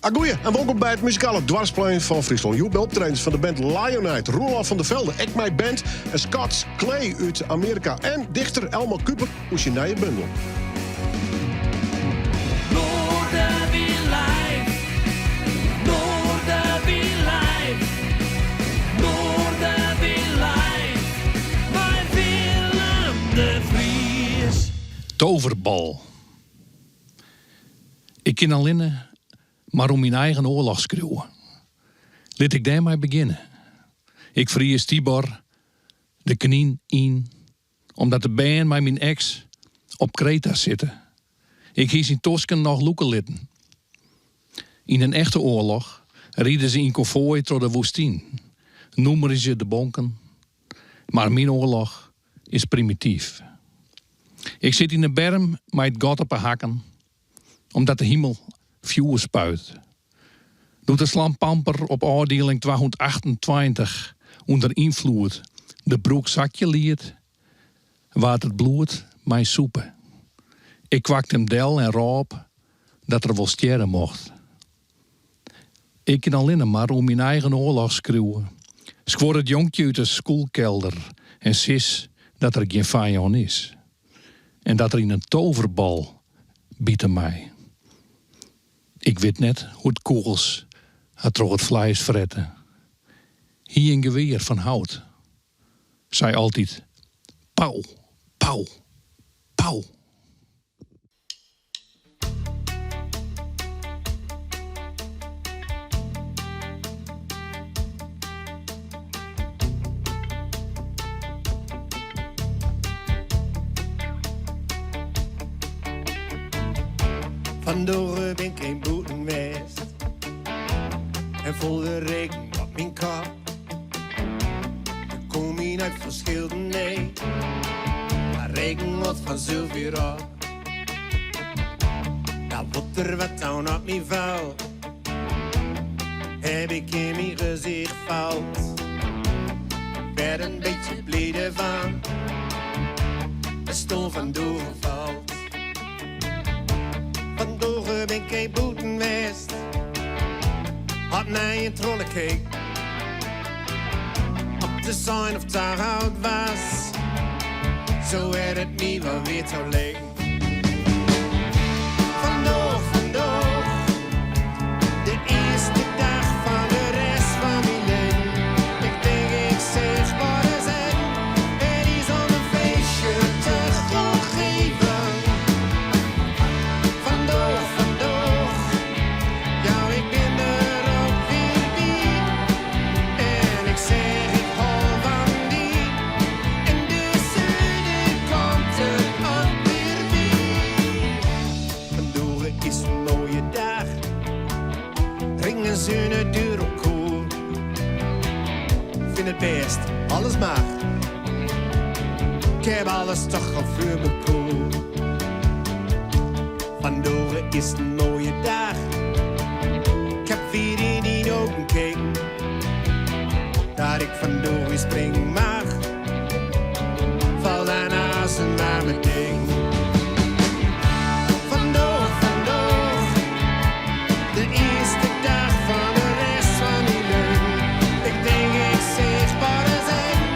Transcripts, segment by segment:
Agoeie en wolkom by it muzikale doarpsplein fan Fryslân. Hjoed mei optredens fan de band Lionite, Roelof van der Velde, ek mei band en Scott Clay út Amearika en dichter Elmo Kuper oer syn nije bundel. Noardewyn live, Noardewyn live, Noardewyn live, mei Willem de Vries. Toverbal. Ik kin allinne mar oer myn eigen oarloch skriuwe. Lit ik dêrmei begjinne. Ik fries Tibor de knyn yn omdat de bern mei myn eks op Kreta sitte. Ik hie syn tosken noch lûke litten. Yn in echte oarloch ride se yn konfoai troch de woestyn, nûmerje se de bonken. Mar myn oarloch is primityf. Ik sit yn 'e berm mei it gat op 'e hakken, omdat de himel fjoer spuit. Doe't de slampamper op ôfdieling 228 ûnder ynfloed de broek sakje liet, waard it bloed my sûpe. Ik kwakte him del en rôp dat er wol stjerre mocht. Ik kin allinne mar oer myn eigen oarloch skriuwe. Skuor it jonkje út de skûlkelder en sis dat der gjin fijân is. En dat er yn in toverbal bite mei. Ik wit net hoe't kûgels har troch it fleis frette. Hie in gewear fan hout. Sei altyd, Pauw, pauw, pauw. Fandoag bin ik even bûten west en fol de regen op myn kop. Ik kom my net ferskilden, nee, mar regen hâldt fansels wer op. Dat wetter wat dan op my falt, heb ik yn myn gesicht falt. Ik werd in bytsje bliid fan, de stoel fandoag falt. Fandoag bin ik even bûten west, had nei in trolle keek. Om te sjen oft 't hout was, sa werd it my wol wer sa leuk. Fandoag, fandoag, de earste dag fan de rest fan myn libben. Ik tink, ik sis mar ris even, it is om in feestje te gaan geven. Fandoag, fandoag, ja, ik bin der ek wer by. En ik sis, ik hâld fan dy. En de sinne komt der ek wer by. Fandoag is in moaie dag. Ringen sinne deur elkoar. Fyn it bêst, alles mag. Ik heb alles toch al foar mekoar. Fandoag is in moaie dag. Ik heb wer yn dyn ogen keken. Dat ik fandoag wer springe mag. Fal daarnaast een warme ding. Fandoag, fandoag, de earste dag fan de rest fan myn libben. Ik tink, ik sis mar ris even,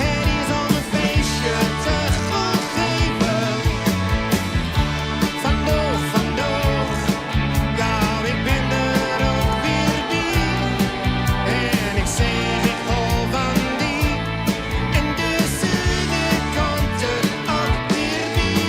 it is om in feestje te gaan geven. Fandoag, fandoag, ja, ik bin der ek wer by. En ik sis, ik hâld fan dy. En de sinne komt der ek wer by.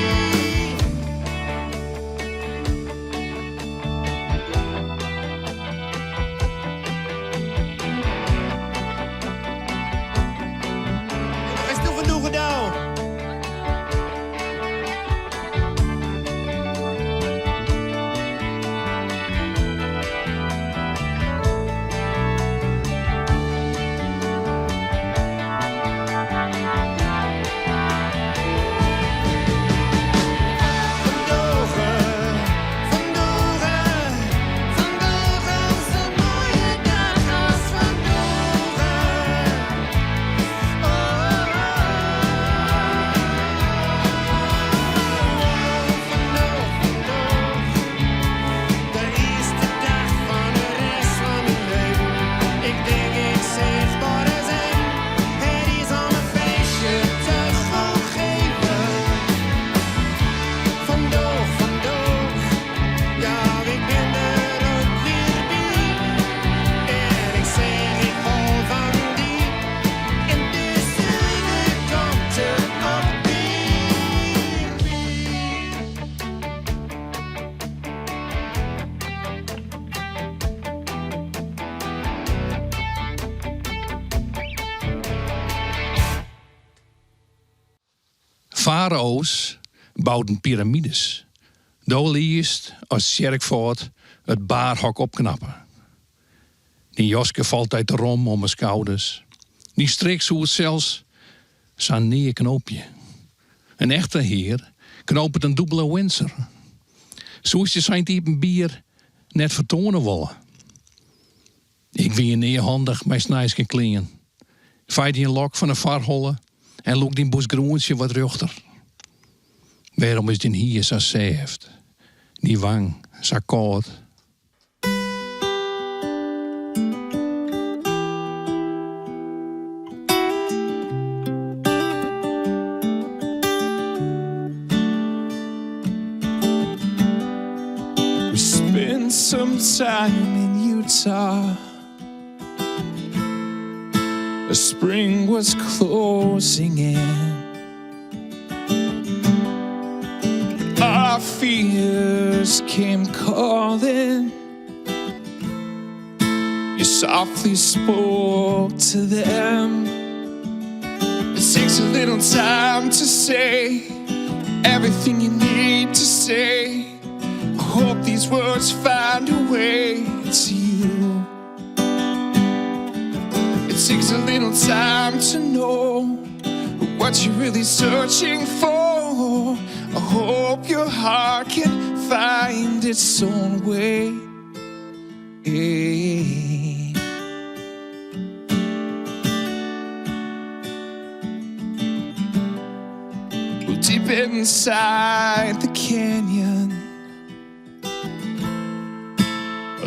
Farao's bouden piramides. Do liest as tsjerkfâd it baarhok opknappe. Dyn jaske falt dy te rom om 'e skouders. Dyn strik soe sels sa nea knoopje. In echte hear knopet in dûbele Windsor. Soest dy sa yn it iepenbier net fertoane wolle? Ik wie nea handich mei sneinske klean. Fei dyn lok fan 'e foarholle en lûk dyn boesgroentsje wat rjochter. Wêrom is dyn hier sa sêft, dyn wang sa kâld? We spent some time in Utah. The spring was closing in. Our fears came calling. You softly spoke to them. It takes a little time to say everything you need to say. I hope these words find a way to you. It takes a little time to know what you're really searching for. I hope your heart can find its own way. Well, deep inside the canyon,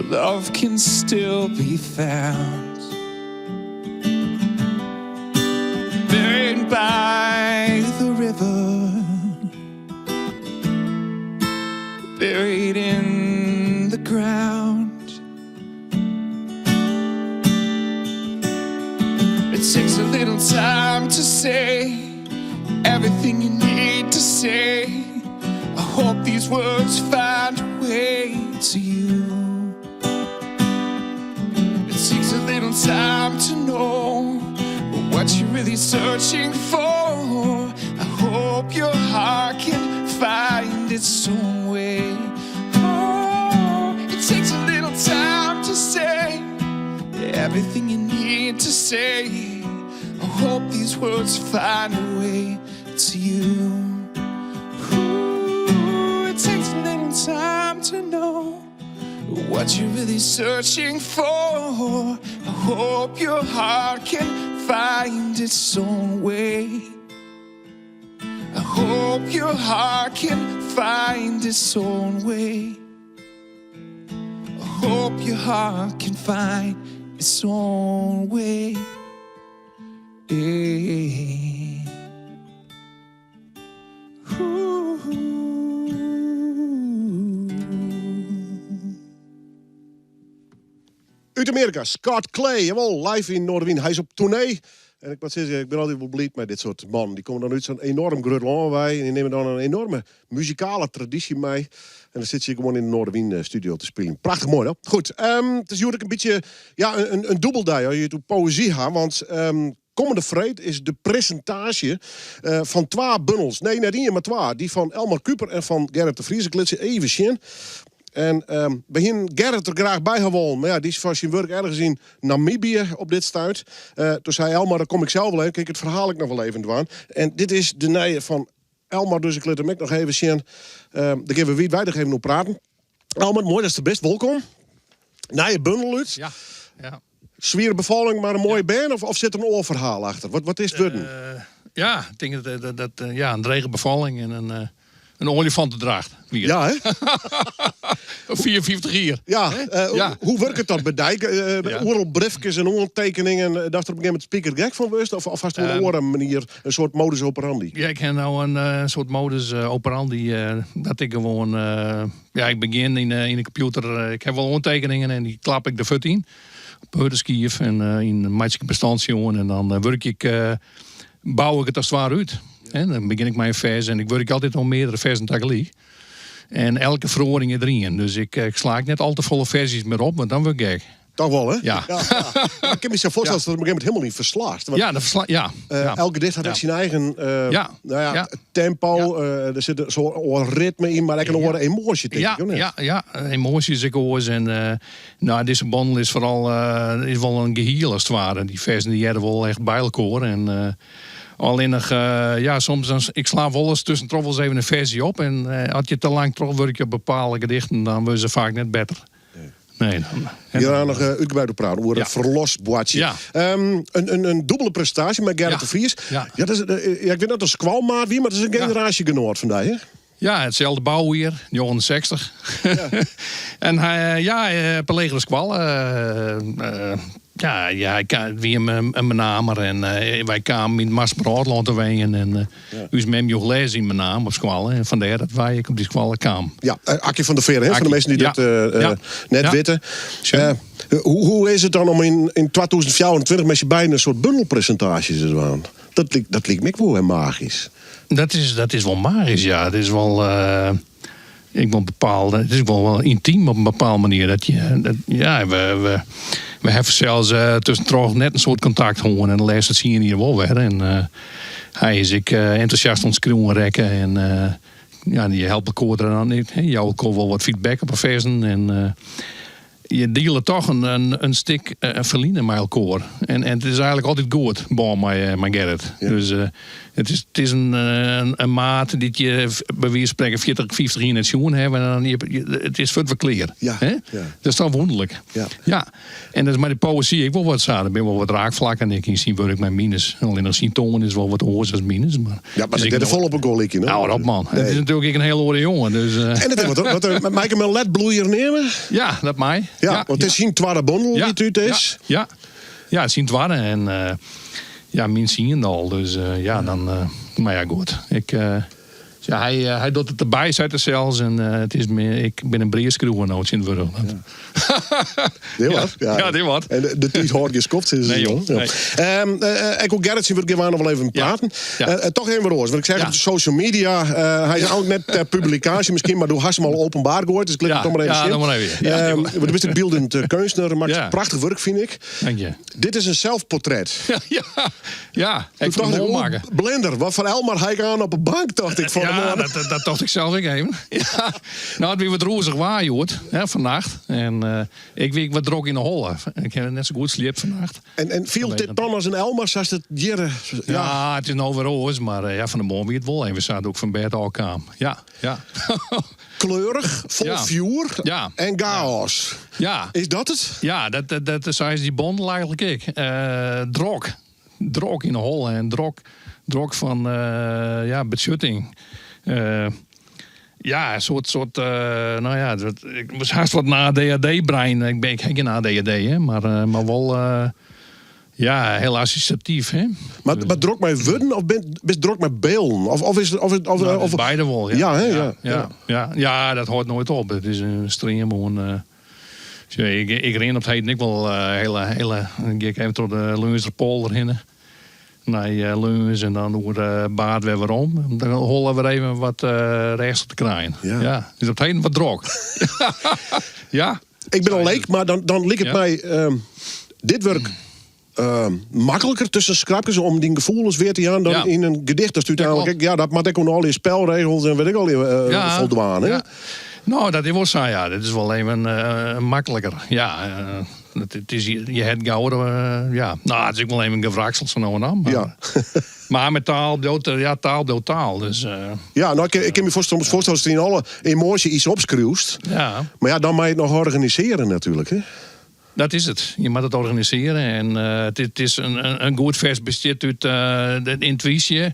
love can still be found. Buried by the river, buried in the ground. It takes a little time to say everything you need to say. I hope these words find a way to you. It takes a little time to know what you're really searching for. I hope your heart can find its own way. Oh, it takes a little time to say everything you need to say. I hope these words find a way to you. Ooh, it takes a little time to know what you're really searching for. I hope your heart can find its own way. I hope your heart can find its own way. I hope your heart can find its own way. Ooh. Út Amearika, Scott Clay, jawol, live yn Noardewyn. Hy is op toernee. En ik moat sizze, ik bin altyd wol bliid mei dit soart mannen. Dy komme dan út sa'n enoarm grut lân wei en dy nimme dan in enoarme muzikale tradysje mei. En dan sit se gewoan yn de Noardewyn eh, studio te spyljen. Prachtich moai, no? Goed, um, it is hjoed ek in bytsje ja, in, in dûbeldei as je it oer poëzy ha, want um, kommende freed is de presintaasje uh, fan twa bundels. Nee, net ien, mar twa. Dy fan Elmar Kuiper en fan Gerrit de Vries. Ik lit se even sjen. En um, we hienen Gerrit der graach by ha wollen. Mar ja, dy is foar syn wurk ergens yn Namibië op dit stuit. Uh, toen sei Elmar, dan kom ik sels wol even. Kin ik it ferhaal ek noch wol even dwaan. En dit is de nije fan Elmar, dus ik lit him ek noch even sjen. Um, dêr gean we wiidweidich even oer praten. Elmar, moai datst der bist. Wolkom. Nije bundel út. Ja, ja. Swiere befalling, mar in moaie bern? Of, of sit der in oar ferhaal achter? Wat, wat is it wurden? Uh, ja, ik tink dat, dat, dat ja, in drege befalling en in, uh, in oaljefantedracht. Ja, hè? 54 jier. Ja, uh, ja. Hoe wurket dat by dy? Uh, ja. Oeral briefkes en oantekeningen, datst der op in gegeven momint spikergek fan wurdst? Of, of hast in um, oare manier, in soart modus operandi? Ja, ik ha no in uh, soart modus operandi dat ik gewoan... ja, ik begjin yn, yn de kompjûter. Ik ha wol oantekeningen en dy klap ik der fuort yn. Op de hurde skiif en yn meitsje ik in bestandsje oan en dan wurkje ik, bou ik it as it ware út. En dan begjin ik mei in fers en ik wurkje altyd oan meardere fersen tagelyk. En elke feroaring is der ien. Dus ik, ik sla ek net al te folle ferzjes mear op, want dan wurd ik gek. Toch wol, hè? Ja. Ja, Ik kin my sa foarstelle dat op in gegeven momint hielendal yn ferslaast. Want, Ja, dat fersla ja. ja. Elk gedicht hat ek syn eigen nou ja, tempo. Der sit in soart oar ritme yn, mar ek in oare emoasje, tink ik. Of net? Ja, ja, emoasje is ek oars. En nou, dizze bondel is foaral is wol in gehiel as it ware. Dy fersen dy hearre wol echt by elkoar. En allinnich, ja, soms dan, ik sla wolris tuskentroch wolris even in fersy op. En as je te lang trochwurkje op bepaalde gedichten, dan wurde se faak net better. Nee, dan, Hjir ha noch útgebreid oer praten, oer it ferlosboatsje. Ja. In dûbele presintaasje mei Gerrit de Vries. Ja. Ja, dat is, ja, ik wit net oft er skoalmaat wie, mar it is in generaasjegenoat fan dy, hè? Ja, itselde boujier, 69. En hy, ja, op de legere skoalle, ja, ja, hy wie in Menamer en wy kamen yn it Marsum-Aldlân te wenjen en ús mem joech les yn Menaam op skoalle en fandêr dat wy ek op dy skoalle kamen. Ja, Akje van der Veer, hè, foar de minsken dy't dat net witte. Hoe is it dan om yn 2024 mei syn beiden in soart bundelpresintaasje te dwaan? Dat liket my ek wol magysk. Dat is wol magysk, ja. It is wol, ek wol bepaald, it is wol wol yntym op in bepaalde manier. Dat je, dat, ja, we, we hawwe sels tuskentroch net in soad kontakt hân en de lêste tsien jier wol wer. En hy is ek entûsjast oan it skriuwen rekke en ja, je helpe elkoar der dan ek, hè, jouwe elkoar wol wat feedback op 'e fersen en je diele toch in stik ferline mei elkoar. En it is eigenlik altyd goed, bân mei Gerrit. Dus it is, it is in maat dy't je by wize fan sprekken 40, 50 jier net sjoen hawwe. En dan, it is fuort wer klear. Hè? Dat is toch wûnderlik. Ja. En dat is mei de poëzy ek wol wat sa. Der binne wol wat raakflakken ek yn syn wurk mei mines. Allinnich syn toan is wol wat oars as mines. Mar Ja, mar dit is folle op elkoar lykje. Nou, op man. It is natuerlik ek in hiel oare jonge. Dus, En it is wat, wat, mei ik him in letbloeier neame? Ja, dat mei. Ja, want it is syn twadde bondel dy't út is. Ja, ja. Ja, syn twadde. En ja, myn tsiende al. Dus ja, dan, mar ja, goed. Ik, ja, hy, hy docht it derby, seit er sels. En it is mear, ik bin in briefskriuwer no tsjintwurdich. Dit wat. Ja, ja, dit wat. En de tiid hâldt gjin skoft, sizze Nee, se joh. dan. Nee. Ek oer Gerrit syn wurk gean we noch wol even praten. Toch even wat oars. Want ik seach op de social media, hy is eigentlik net ter publikaasje miskien, mar do hast him al openbaar goaid, dus ik lit it toch mar even Ja, sjen. dan mar even. Ja, Want do bist in byldend keunstner, makkest prachtich wurk, fyn ik. Dank je. Dit is in selfportret. Ja, ja. Ik Toen vond dacht het ik, mooi oeh, maken. Blinder, wat foar Elmar ha ik oan op 'e bank, tocht ik fan 'e Ja, moarn. dat tocht ik sels ek even. Ja. Nou, it wie wat rûzich waar hjoed, hè, fannacht. En ik wie ek wat drok yn 'e holle. Ik ha net sa goed sliept fannacht. En fielt dit dan as in Elmar sa'tst it hjir... Ja. Ja, it is no wer oars, mar ja, fan 'e moarn wie it wol even sa doe't ik fan bêd ôf kaam. Ja, ja. Kleurich, fol fjoer en chaos. Ja. Is dat it? Ja, dat sa is dy bondel eigenlik ek. Drok. Drok yn 'e holle en drok, drok fan ja, betsjutting. Ja, in soart, soart no ja, ik was hast wat in ADHD-brein. Ik ben, ik ha gjin ADHD, hè, mar wol ja, hiel assosjatyf, hè. Mar drok mei wurden of bist drok mei bylden? Of, of is, of, of, Nou, of, beide wol, ja. Ja, hè? Ja, Ja, ja. Ja, ja, dat hâldt noait op. It is in stream oan. Sjoch, ik rin op 't heden ek wol hiele, hiele, dan gean ik even troch de Leunzerpolder hinne. Nei Leuns en dan oer Baard wer werom. Om de holle wer even wat rêstich te krijen. Ja. Ja, is op 't heden wat drok. Ja. Ik bin in leek, mar dan, dan liket Ja. my dit wurk makliker tusken skrapkes om dyn gefoelens wer te jaan dan Ja. yn in gedicht. Dat úteinlik Ja, ek, ja, dat moat ek oan al dy spelregels en weet ik al foldwaan. Hè? Ja. Nou, dat is wol sa, ja. Dat is wol even makliker. Ja, dat, it is, je hat gauwer, ja. Nou, it is ek wol even gewraksel sa no en dan. Mar, Ja. mar mei taal bliuwt, ja, taal bliuwt taal. Dus, Ja, nou, ik kin my soms foarstelle datst yn alle emoasje iets opskriuwst. Ja. Mar ja, dan moat je it noch organisearje natuerlik, hè? Dat is it. Je moatte it organisearje. En it is in goed fers bestiet út de yntuysje.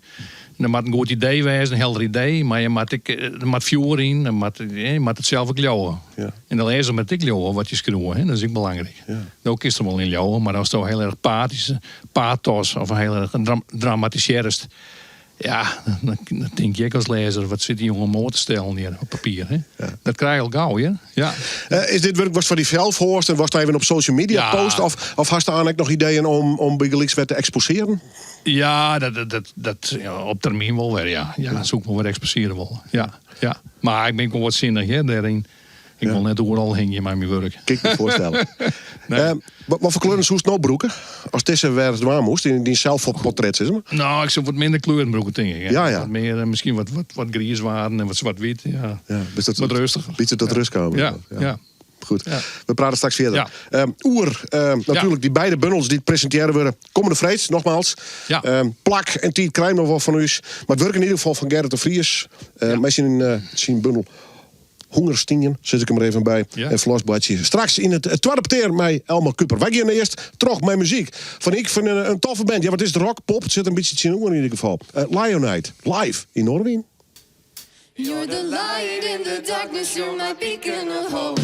Der moat in goed idee wêze, in helder idee. Mar je moat ek, der moat fjoer yn, der moat, je moat it sels ek leauwe. Ja. En de lêzer moat ek leauwe wat je skriuwe, hè? Dat is ek belangryk. Ja. No kinst der wol yn leauwe, mar asto hiel erch patysk, pathos of hiel erch dramatisearrest, ja, dan tink je ek as lêzer, wat sit dy jonge my te stellen hjir op papier, hè? Ja. Dat krij je al gau, hear. Ja. Is dit wurk watst foar dysels hâldst en watst even op social media Ja. post? Of hast dêr ek noch ideeën om bygelyks wer te eksposearjen? Ja, dat, ja, op termyn wol wer, ja. Ja, soe ik wol wer eksposearje wolle. Ja, ja. Mar ik bin wol wat sinnich, hear, dêryn. Ik wol net oeral hingje mei myn wurk. Kin ik my foarstelle. Wat foar kleuren soest no brûke? As dizze wer dwaan moast, yn dyn selfportret, sis mar. No, ik soe wat minder kleuren brûke, tink ik. Ja, ja. Wat mear, eh, miskien wat, wat, wat griiswaarden en wat swart-wyt. Ja. Ja, dus dat, wat rêstiger. Bytsje tot rêst komme. Ja, ja. Goed, Ja. we prate straks fierder. Ja. Oer natuerlik dy beide bundels dy't presintearre wurde kommende freed, nogmaals. Ja. Plak en tiid krije we noch wol fan ús. Mar it wurk yn ieder gefal fan Gerrit de Vries. Mei syn, syn bundel Hongerstien, sis ik der mar even by. Ja. En Flosboartsje. Straks yn it twadde petear mei Elmar Kuiper. Wy geane earst troch mei muzyk. Fan ik fan in toffe band. Ja, wat is it? Rock, pop? It sit in bytsje tsjinoer yn ieder gefal. Lionite, live yn Noardewyn. You're the light in the darkness, you're my beacon of hope.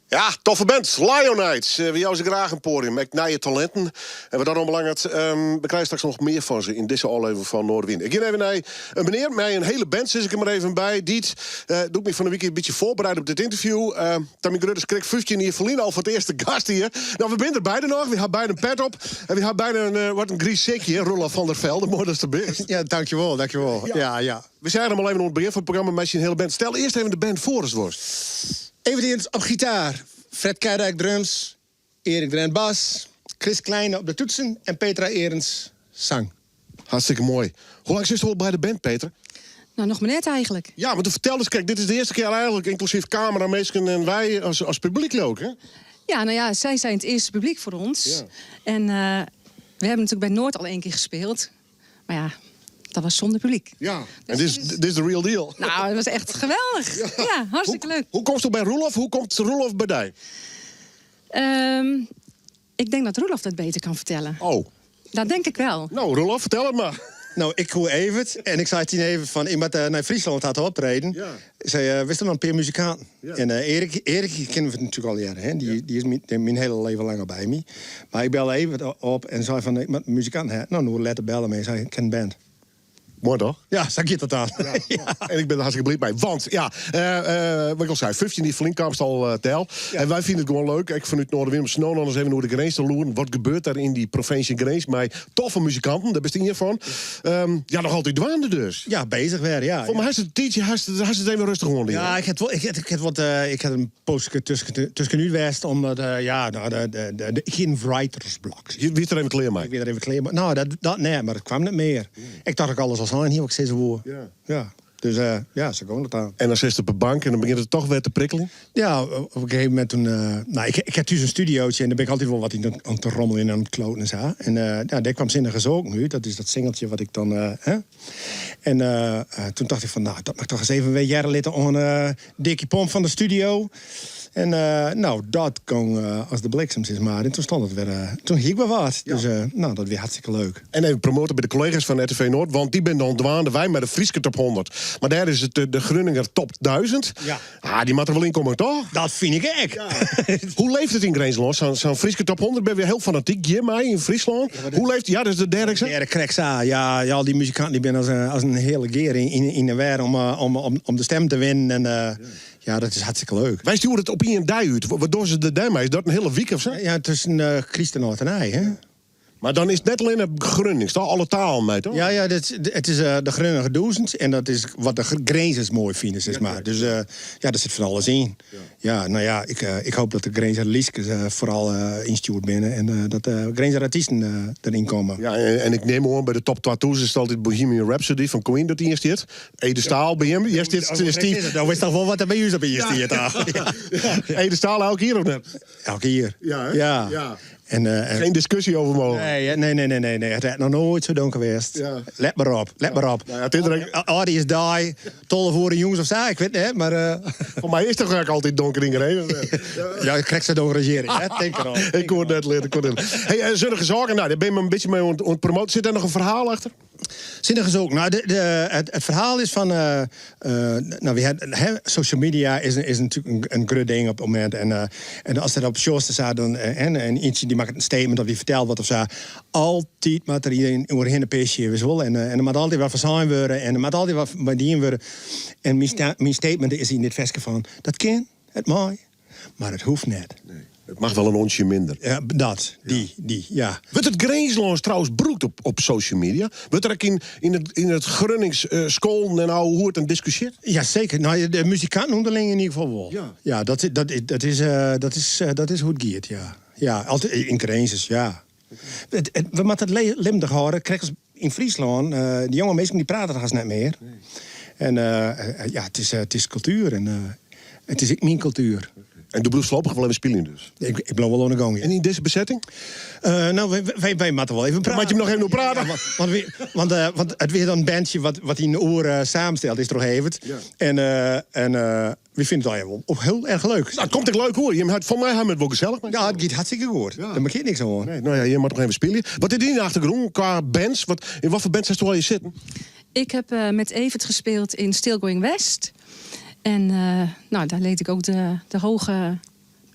Ja, toffe band, Lionite. We jouwe se graach in poadium, ek nije talinten. En wat dat oanbelanget, we krije straks noch mear fan se yn dizze ôflevering fan Noardewyn. Ik gean even nei in menear mei in hiele band, sis ik der mar even by. Dy't, doe't ik my fan 'e wike in bytsje foarbereide op dit ynterview, ta myn grutte skrik 15 jier ferlyn al foar it earst te gast wie. No, we binne der beide noch. We ha beide in pet op. En we ha beide in, wat in griis sikje, Roelof van der Velde. Moai datst der bist. Ja, dankjewol, dankjewol. Ja, ja. We seagen him al even oan it begjin fan it programma mei syn hiele band. Stel earst even de band foar ast wolst. Evert Eernst op gitaar, Fred Keidijk drums, Erik Drent bas, Chris Kleine op de toetsen en Petra Erens sang. Hartstikke moai. Hoe lang sitst al by de band, Petra? Nou, noch mar net eigentlik. Ja, want do fertelst krekt, dit is de earste kear eigentlik, ynklusyf kameraminsken en wy as, as publyk ook, hè? Ja, nou ja, zij zijn het eerste publiek voor ons. Ja. En we hebben natuurlijk bij Noord al één keer gespeeld. Maar ja, Dat was zonder publiek. Ja, en dit is, dit is de real deal. Nou, dat was echt geweldig. Ja, hartstikke leuk. Hoe komst do by Roelof? Hoe komt Roelof by dy? Ik denk dat Roelof dat beter kan vertellen. Oh. Dat denk ik wel. Nou, Roelof, vertel het maar. Nou, ik hoor Evert en ik zei tegen Evert van... ik moet naar Friesland had optreden. Ja. Ik zei, wist er nog een paar muzikanten? Ja. En Erik, Erik die kennen we natuurlijk al jaren. Hè? Die, die is mijn hele leven lang al bij me. Maar ik belde Evert op en zei van... ik moet muzikanten hebben. Nou, nu let de bellen mee. Zei, ik ken een band. Mooi toch? Ja, zag je dat aan? Ja. En ik ben er hartstikke blij mee. Want, ja, wat ik al zei, 15 die flink kwam al tel. En wij vinden het gewoon leuk. Ik vanuit Noardewyn om snel nog eens even door de grens te loeren. Wat gebeurt daar in die provincie Grins? Met toffe muzikanten, daar best je van. Ja, nog altijd dwaande dus. Ja, bezig weer, ja. Voor mij is het tijdje, hij is het, hij is het even rustig gewoon. Ja, ik heb wel, ik heb, ik heb wat, ik heb een poosje tussen nu west, omdat, ja, nou, de, geen writersblok. Je wist er even klaar mee. Ik weet er even klaar mee. Nou, dat, nee, maar het kwam niet meer. Ik dacht ik alles al zijn hier, wat ik steeds woer. Ja. Ja. Dus ja, ze komen het aan. En dan zit ze op de bank en dan begint het toch weer te prikkelen. Ja, op een gegeven moment toen... nou, ik heb thuis een studiootje en daar ben ik altijd wel wat in aan te rommelen en aan het kloten en zo. En ja, daar kwam Zinnige Zoek nu. Dat is dat singeltje wat ik dan... hè? En toen dacht ik van, nou, dat mag toch eens even weer jaren litten aan Dikkie Pomp van de studio. En nou, dat kon als de bliksem, zeg maar. En toen stond het weer... toen hiek ik wel wat. Dus nou, dat weer hartstikke leuk. En even promoten bij de collega's van RTV Noord. Want die ben dan dwaande wij met de Frieske top 100. Maar daar is het de Groninger top 1000. Ja. Ah, die moet er wel in komen, toch? Dat vind ik echt. Hoe leeft het in Grinslân? Zo'n Frieske top 100 ben weer heel fanatiek. Hier mij in Friesland. Hoe leeft Ja, dat is de derde. Ja, de kreksa. Ja, ja, al die muzikanten die zijn als een hele geer in de weer om de stem te winnen. En ja, dat is hartstikke leuk. Wij sturen het op in een dij uit. Wat doen ze de daarmee? Is dat een hele week of zo? Ja, tussen Christen en Altenij, hè? Maar dan is het net alleen een Grunnings, toch? Alle talen mee, toch? Ja, ja, het is de Groninger duizend en dat is wat de Grinzers mooi vinden, zeg maar. Dus ja, daar zit van alles in. Ja, nou ja, ik hoop dat de Grinzer liedjes vooral instuurd binnen en dat de Grinzer artiesten erin komen. Ja, en ik neem aan, bij de top 2000 is het altijd Bohemian Rhapsody van Queen dat die in zit. Ede Staal bij hem. Hier zit Ja, Steve. Nou, wist toch wel wat er bij u op hier zit, ja. Ja. Ede Staal elke keer of net? Elke keer. Ja, hè? Ja. Ja. En Geen discussie over mogen. Nee, nee, nee, nee, nee, nee. Het heeft nog nooit zo donker geweest. Ja. Let maar op, let maar op. Nou ja, het is er ook- Oh, die is die. Tolle voor de jongens of zo, ik weet het niet, maar... Voor mij is het toch eigenlijk altijd donker in gereden. ja, ik krijg ze door regering, hè? Denk erom. Ik hoor net leren, ik hoor net. Hey, Zinnige Zaken, nou, daar ben je me een beetje mee aan het promoten. Zit daar nog een verhaal achter? Zinnige Zaken. Nou, het verhaal is van... nou, we hebben, hè, social media is natuurlijk een groot ding op het moment. En als dat op shows staat, dan en ietsje die maakt een statement of die vertelt wat of zo. Altijd moet er iedereen overheen een pisje, weet je wel. En er moet altijd wat verzijn worden en er moet altijd wat bij die worden. En mijn statement is in dit versje van... Dat kan, het mooi, maar het hoeft net. Nee. Het mag wel een onsje minder. Ja, dat, die, ja. Wordt het Grinslâns trouwens broekt op social media? Wordt er ook in het Grunnings school en oude hoert en discussieerd? Ja, zeker. Nou, de muzikanten onderling in ieder geval wel. Ja. Ja, dat is hoe het gaat, ja. Ja, altijd in Grinzers, ja. We moeten het limdig houden. Krijg eens in Friesland, die jonge mensen die praten er haast net meer. Nee. En ja, het is cultuur en het is ook mijn cultuur. En du blijft voorlopig wel even spelen dus? Ik blijf wel aan de gang, ja. En in deze bezetting? Nou, wij moeten wel even praten. Moet je hem nog even nog praten? Ja, want het weer dan een bandje wat hij in de oor samenstelt, is toch even. Ja. En we vinden het al ook heel erg leuk. Nou, het komt echt leuk hoor. Je hebt, voor mij hebben we het wel gezellig. Maar... Ja, het gaat hartstikke goed. Ja. Daar maak je niks aan. Nee, nou ja, je moet nog even spelen. Wat is in de achtergrond qua bands? In wat voor bands hast du al je zitten? Ik heb met Evert gespeeld in Still Going West. En daar leed ik ook de hoge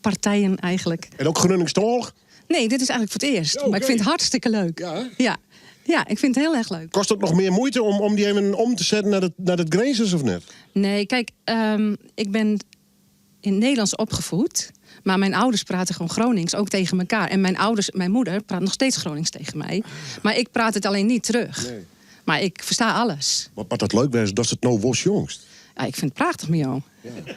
partijen eigenlijk. En ook Grunningstalig? Nee, dit is eigenlijk voor het eerst. Ja, oké. Maar ik vind het hartstikke leuk. Ja, hè? Ja. Ja, ik vind het heel erg leuk. Kost het nog meer moeite om die even om te zetten naar het Grinzers of net? Nee, kijk, ik ben in het Nederlands opgevoed. Maar mijn ouders praten gewoon Gronings, ook tegen elkaar. En mijn moeder praat nog steeds Gronings tegen mij. Maar ik praat het alleen niet terug. Nee. Maar ik versta alles. Wat dat leuk was, dat is het nou was jongst. Ja, ik vind het prachtig met jou.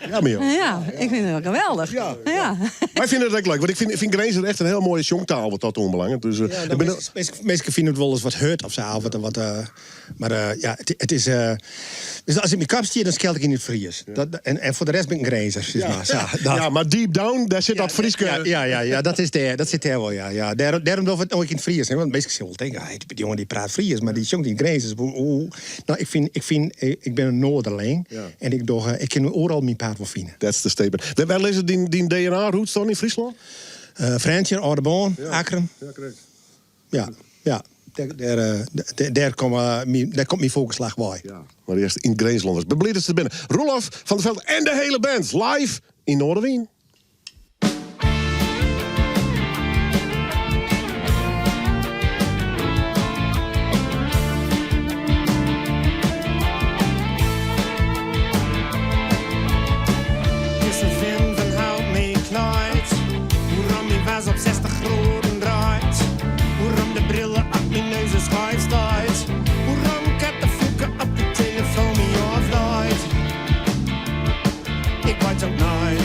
Ja, maar Ja, ik vind het wel geweldig. Ja. Ja. Wij vinden het ook leuk, want ik vind Grinzer echt een heel mooie sjongtaal wat dat oanbelanget. Dus, Ja, ik ben Mensen vinden het wel eens wat hurd of zo. Wat, maar ja, het is... dus als ik mijn kap stier, dan skeld ik in het Fries. Dat, en voor de rest ben ik een Grinzer, zeg maar. Zo, dat. ja, maar deep down, daar zit dat Frieske... Ja, ja, ja, ja, dat is daar, dat zit daar wel, ja. Ja, daarom doe ik het ook in het Fries. Hè, want meestal zullen wel denken, hey, die jongen die praat Fries, maar die jongen die Grinzer. Hoe, Nou, ik ben een Noorderling. Ja. En ik kan overal mijn paard wel vinden. That's the statement. Waar lezen die DNA-roots dan in Friesland? Frensje, Oude Akkrum. Ja, correct. Ja, ja. Daar komt mijn volkslag bij. Ja. Maar eerst in Grinslanders. Ben blij dat ze er binnen. Roelof van der Veld en de hele band. Live in Noardewyn. Is een vin van hout mee knijt. Hoe ram die was op 60 graden draait. Hoe ram de brillen op mijn neus is schuif staat. Hoe ram ik heb de voeken op de telefoon niet afleidt. Ik weet ook nooit.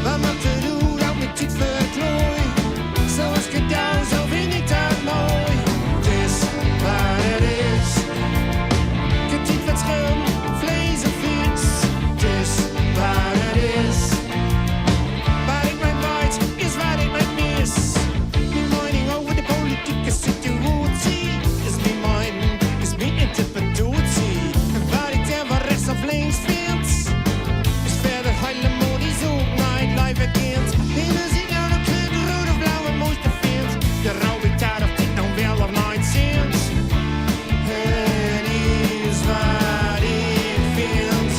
Wat moet je doen dat mijn tijd verklooi? Zoals ik het jou, zo vind ik dat mooi. Het is waar het is. Ik heb tijd wat scherm, vlees of fiets. Het is waar het is. Waar ik mijn weet, is waar ik mijn mis. Mijn mening over de politieke situatie is mijn mening, is mijn interpretatie. En waar ik dan van rechts of links vind, is verder helemaal die zoek naar het live kind. En als ik nou de kleur rood of blauw het mooiste vind, de rauw ik daar of dit nou wel of nooit zint. Het is wat ik vind.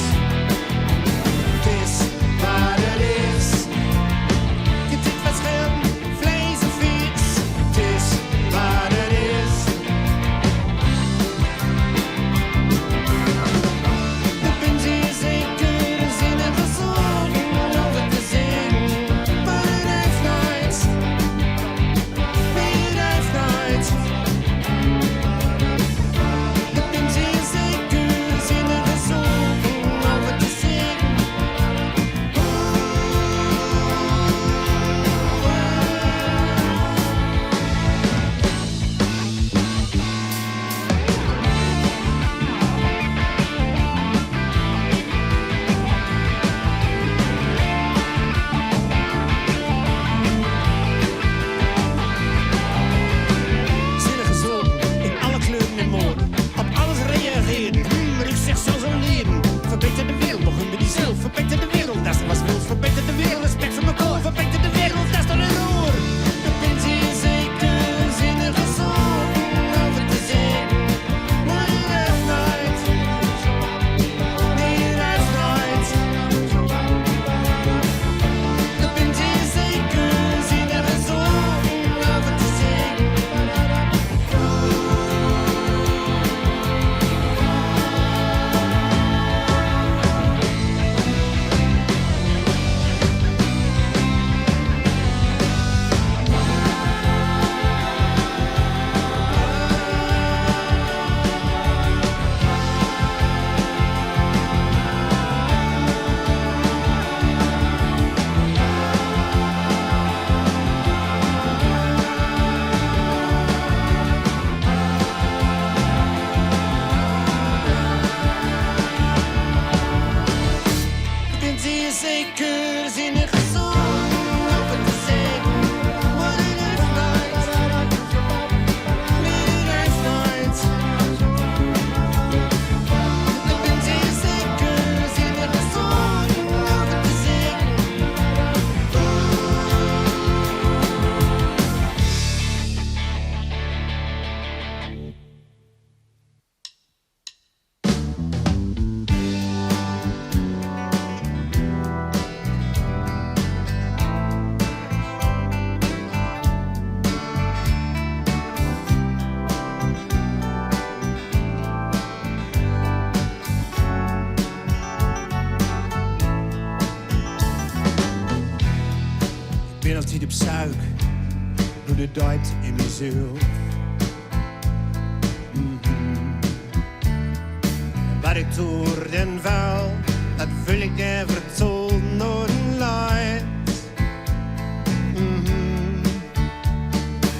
Het is wat het is. Ik heb dit wat scherm, vlees of fiets. Het is wat het is. De pensie is zeker een zinnige zon om over te zingen. Maar het heeft nooit. Nee, het heeft nooit. De pensie is zeker een zinnige zon om over te zingen. Zinnige zulken, in alle kleuren en moorden. Op alles reageren, maar ik zeg zo zo leren. Verbeter de wereld, begin met jezelf. Verbeter de wereld, dat is was wild. Verbeter de wereld, respect voor elkaar. Verbeter de wereld, dat is dan een oor. De pensie is zeker zinnige zon over te zingen. Maar het heeft nooit. Nee, het heeft nooit. De pensie is zeker zinnige zon over te zingen. Ik ben zeer zeker zinnige zon over te zingen. Maar het heeft nooit. Nee, het heeft nooit. Ik ben zeer zeker zinnige zon over te zingen. Ik ben altijd op zuik door de diepte in mezelf. En wat Wat ik toer en vuil, dat wil ik never told nooit light. Mhm.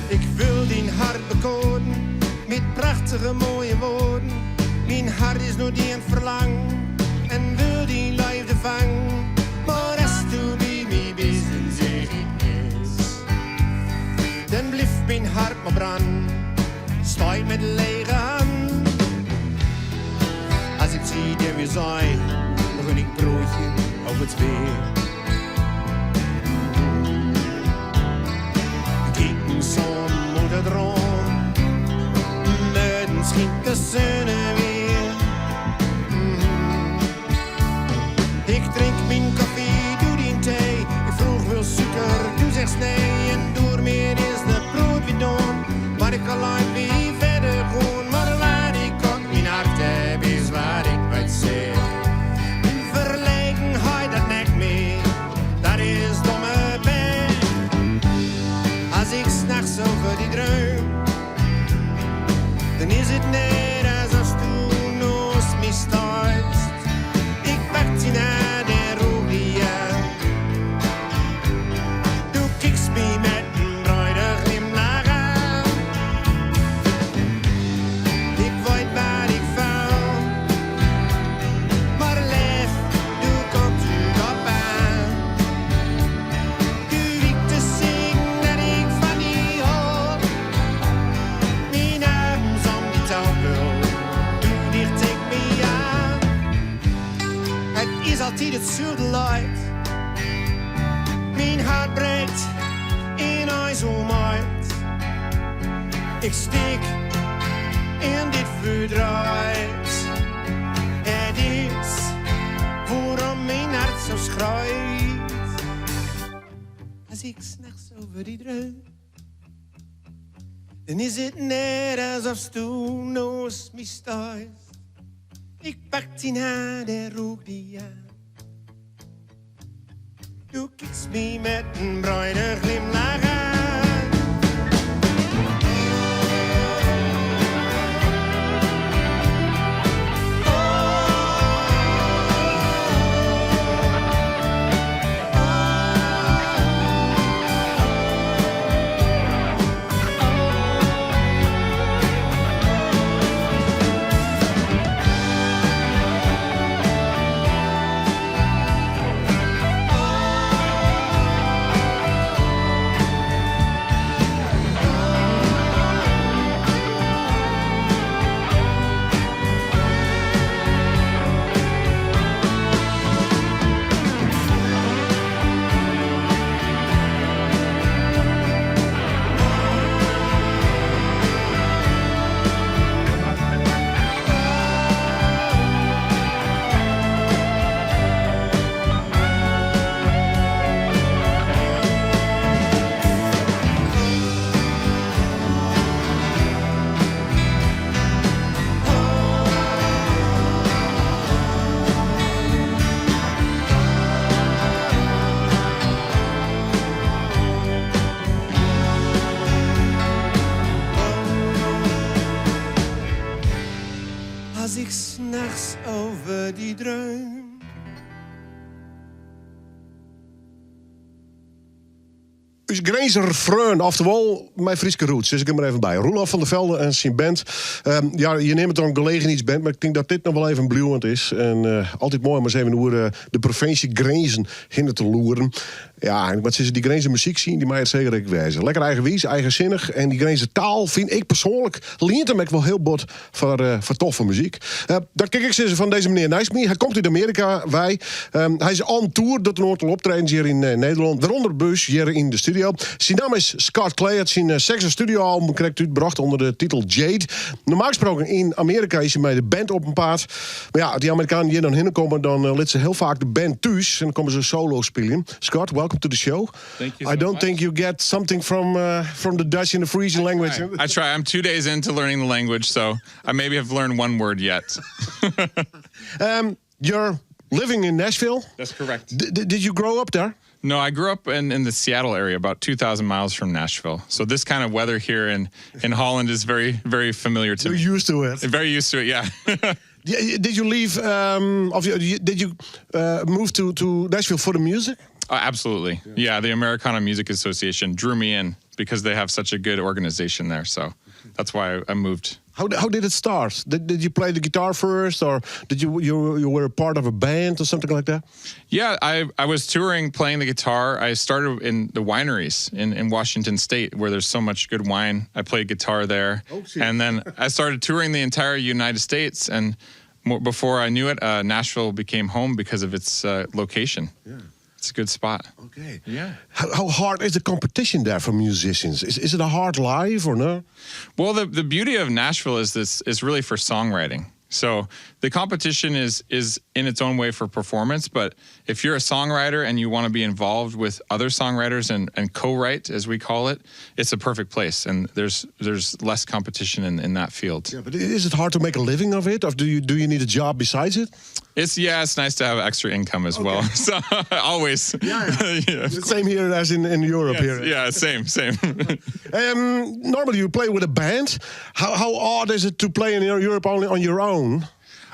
Ik wil dien hart bekoren met prachtige mooie woorden. Mijn hart is nu die een verlang en wil die liefde vangen. Maar als du bij mij bist, dan zeg ik niks. Dan blijft mijn hart maar branden, sta ik met lege hand. Als ik zie dat we zijn, begin ik broodje op het weer. Kijken som moet het rond, buiten schiet de zonne weer. Mhm. Ik drink mijn koffie, doe die thee. Ik vroeg wil suiker, doe zegt nee. En door meer is de brood weer doen. Maar ik kan lang weer verder gaan. Maar waar ik ook mijn hart heb, is waar ik wat zeg. In verlegenheid, dat nekt me, dat is domme pech. Als ik s'nachts over die dreum, dan is het net alsof du naast me staat. Ik pak die naar de roerie aan. Du kijkt me met een breide glimlach aan. Ik weet waar ik val, maar lef, du komt u op aan. Du wiet te zingen dat ik van die hou. Mijn arms om die tafel, doe dicht ik me aan. Het is altijd hetzelfde lied. Mijn hart breekt in ijzelmaid. Ik stik in dit verdriet. Het is waarom mijn hart zo schrijt. Als ik s'nachts over die dreun, dan is het net alsof du naast me staat. Ik pak die hand en rook die aan. Du kijkt me met een bruine glimlach aan. Als ik s'nachts over die dreun. Us Grinzer freon, oftewel mijn Frieske roots, dus ik hem er even bij. Roelof van der Velde en zijn band. Ja, je neemt het dan gelegenheidsband, maar ik denk dat dit nog wel even bluwend is. En altijd mooi om eens even hoe de provincie Grinzen hinder te loeren. Ja, en wat ze die Grinzer muziek zien, die mij het zeker ik wijzen. Lekker eigenwies, eigenzinnig. En die Grinzer taal vind ik persoonlijk, leent hem ik wel heel bot voor toffe muziek. Dat kijk ik ze van deze meneer Nijsmie. Hij komt uit Amerika, wij. Hij is on tour, doet een aantal optredens hier in Nederland. Waaronder bus hier in de studio. Zijn naam is Scott Clay. Het zijn zesde studioalbum correct uitgebracht onder de titel Jade. Normaal gesproken in Amerika is hij met de band op een paard. Maar ja, als die Amerikanen hier dan heen komen, dan laten ze heel vaak de band thuis. En dan komen ze solo spelen. Scott, welcome to the show. Thank you I so don't much. think you get something from the Dutch in the Frisian language. I try. I'm 2 days into learning the language, so I maybe have learned one word yet. You're living in Nashville. That's correct. Did you grow up there? No, I grew up in the Seattle area, about 2,000 miles from Nashville. So this kind of weather here in Holland is very, very familiar to You're me. used to it. Very used to it, yeah. Did you leave, um, of did you move to, to Nashville for the music? Oh, absolutely. Yeah. the Americana Music Association drew me in because they have such a good organization there. So that's why I moved. How, how did it start? Did, did you play the guitar first, or did you, you you were a part of a band or something like that? Yeah, I, I was touring playing the guitar. I started in the wineries in, in Washington State where there's so much good wine. I played guitar there. Oh, and then I started touring the entire United States. And more, before I knew it, uh, Nashville became home because of its uh, location. Yeah. It's a good spot. Okay. Yeah. How, how hard is the competition there for musicians? Is, is it a hard life or no? Well, the, the beauty of Nashville is this is really for songwriting. So the competition is is in its own way for performance, but if you're a songwriter and you want to be involved with other songwriters and, and co-write, as we call it, it's a perfect place. And there's there's less competition in, in that field. Yeah, but is it hard to make a living of it, or do you do you need a job besides it? It's yeah, it's nice to have extra income as well. So always. Yeah, yeah. yeah. Same here as in, in Europe Yes, here. yeah, same, same. Um, normally you play with a band. How, how odd is it to play in Europe only on your own?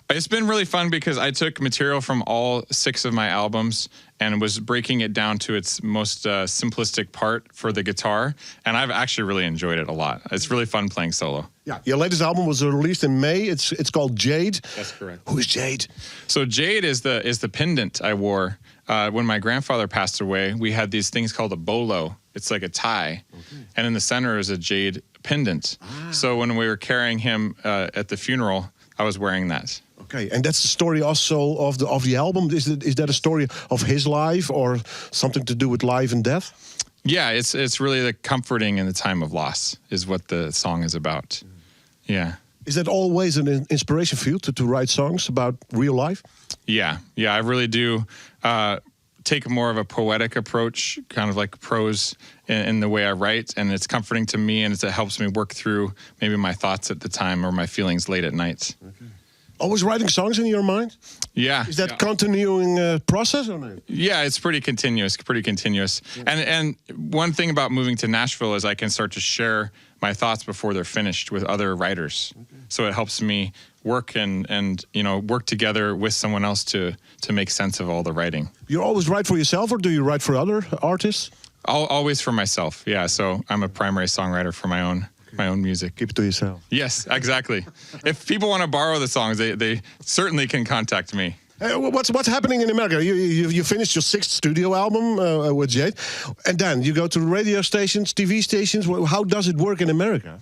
It's been really fun because I took material from all six of my albums and was breaking it down to its most uh, simplistic part for the guitar. And I've actually really enjoyed it a lot. It's really fun playing solo. Yeah, your latest album was released in May. It's it's called Jade. That's correct. Who is Jade? So jade is the is the pendant I wore uh, when my grandfather passed away. We had these things called a bolo. It's like a tie, and in the center is a jade pendant. So when we were carrying him uh, at the funeral, I was wearing that. Okay, and that's the story also of the of the album. Is that is that a story of his life or something to do with life and death? Yeah, it's it's really the comforting in the time of loss is what the song is about. Yeah. Is that always an in- inspiration for you to, to write songs about real life? Yeah, yeah, I really do uh, take more of a poetic approach, kind of like prose in, in the way I write, and it's comforting to me, and it's, it helps me work through maybe my thoughts at the time or my feelings late at night. Always writing songs in your mind? Yeah, Is that yeah. continuing uh, process or not? Yeah, it's pretty continuous, pretty continuous. And and one thing about moving to Nashville is I can start to share my thoughts before they're finished with other writers. So it helps me work and and you know work together with someone else to to make sense of all the writing. You always write for yourself or do you write for other artists? Al always for myself. Yeah, so I'm a primary songwriter for my own my own music. Keep it to yourself. Yes, exactly. if people want to borrow the songs, they they certainly can contact me. Uh, what's what's happening in America? You, you you finished your sixth studio album uh, with Jade, and then you go to radio stations, TV stations. Wh- How does it work in America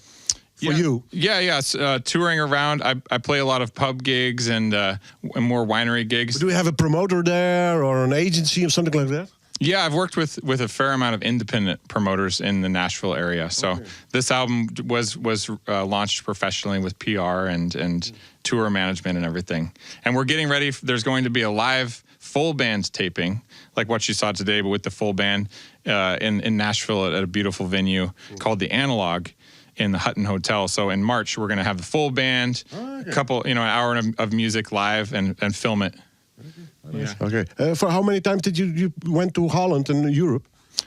for yeah. you? Yeah, yeah. s- uh, touring around, I, I play a lot of pub gigs and, uh, and more winery gigs. Do you have a promoter there or an agency or something like that? Yeah, I've worked with with a fair amount of independent promoters in the Nashville area. So this album d- was was uh, launched professionally with PR and and tour management and everything. And we're getting ready. f- There's going to be a live full band taping, like what you saw today, but with the full band uh, in in Nashville at, at a beautiful venue called the Analog. In the Hutton Hotel. So in March, we're going to have the full band, a couple, you know, an hour of, of music live and, and film it. Yeah. Okay. Uh, for how many times did you, you went to Holland and Europe?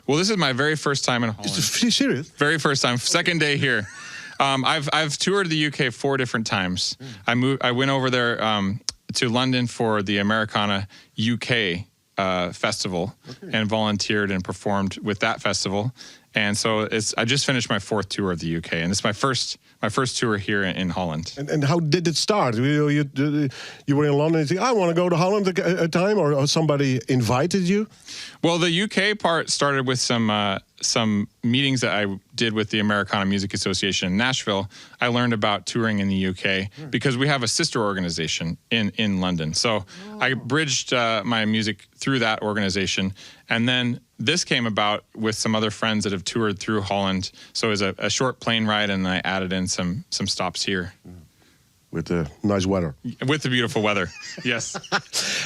Well, this is my very first time in Holland. Is it serious? Very first time, second day here. Um, I've I've toured the UK four different times. I moved. I went over there um, to London for the Americana UK uh, festival and volunteered and performed with that festival. And so it's I just finished my fourth tour of the UK, and it's my first my first tour here in, in Holland. And, and how did it start? You, you, you were in London and you think, I want to go to Holland a, a time, or, or somebody invited you? Well, the UK part started with some uh, some meetings that I did with the Americana Music Association in Nashville. I learned about touring in the UK because we have a sister organization in in London. So I bridged uh, my music through that organization, and then this came about with some other friends that have toured through Holland. So it was a, a short plane ride, and I added in some some stops here With the nice weather. with the beautiful weather. Yes.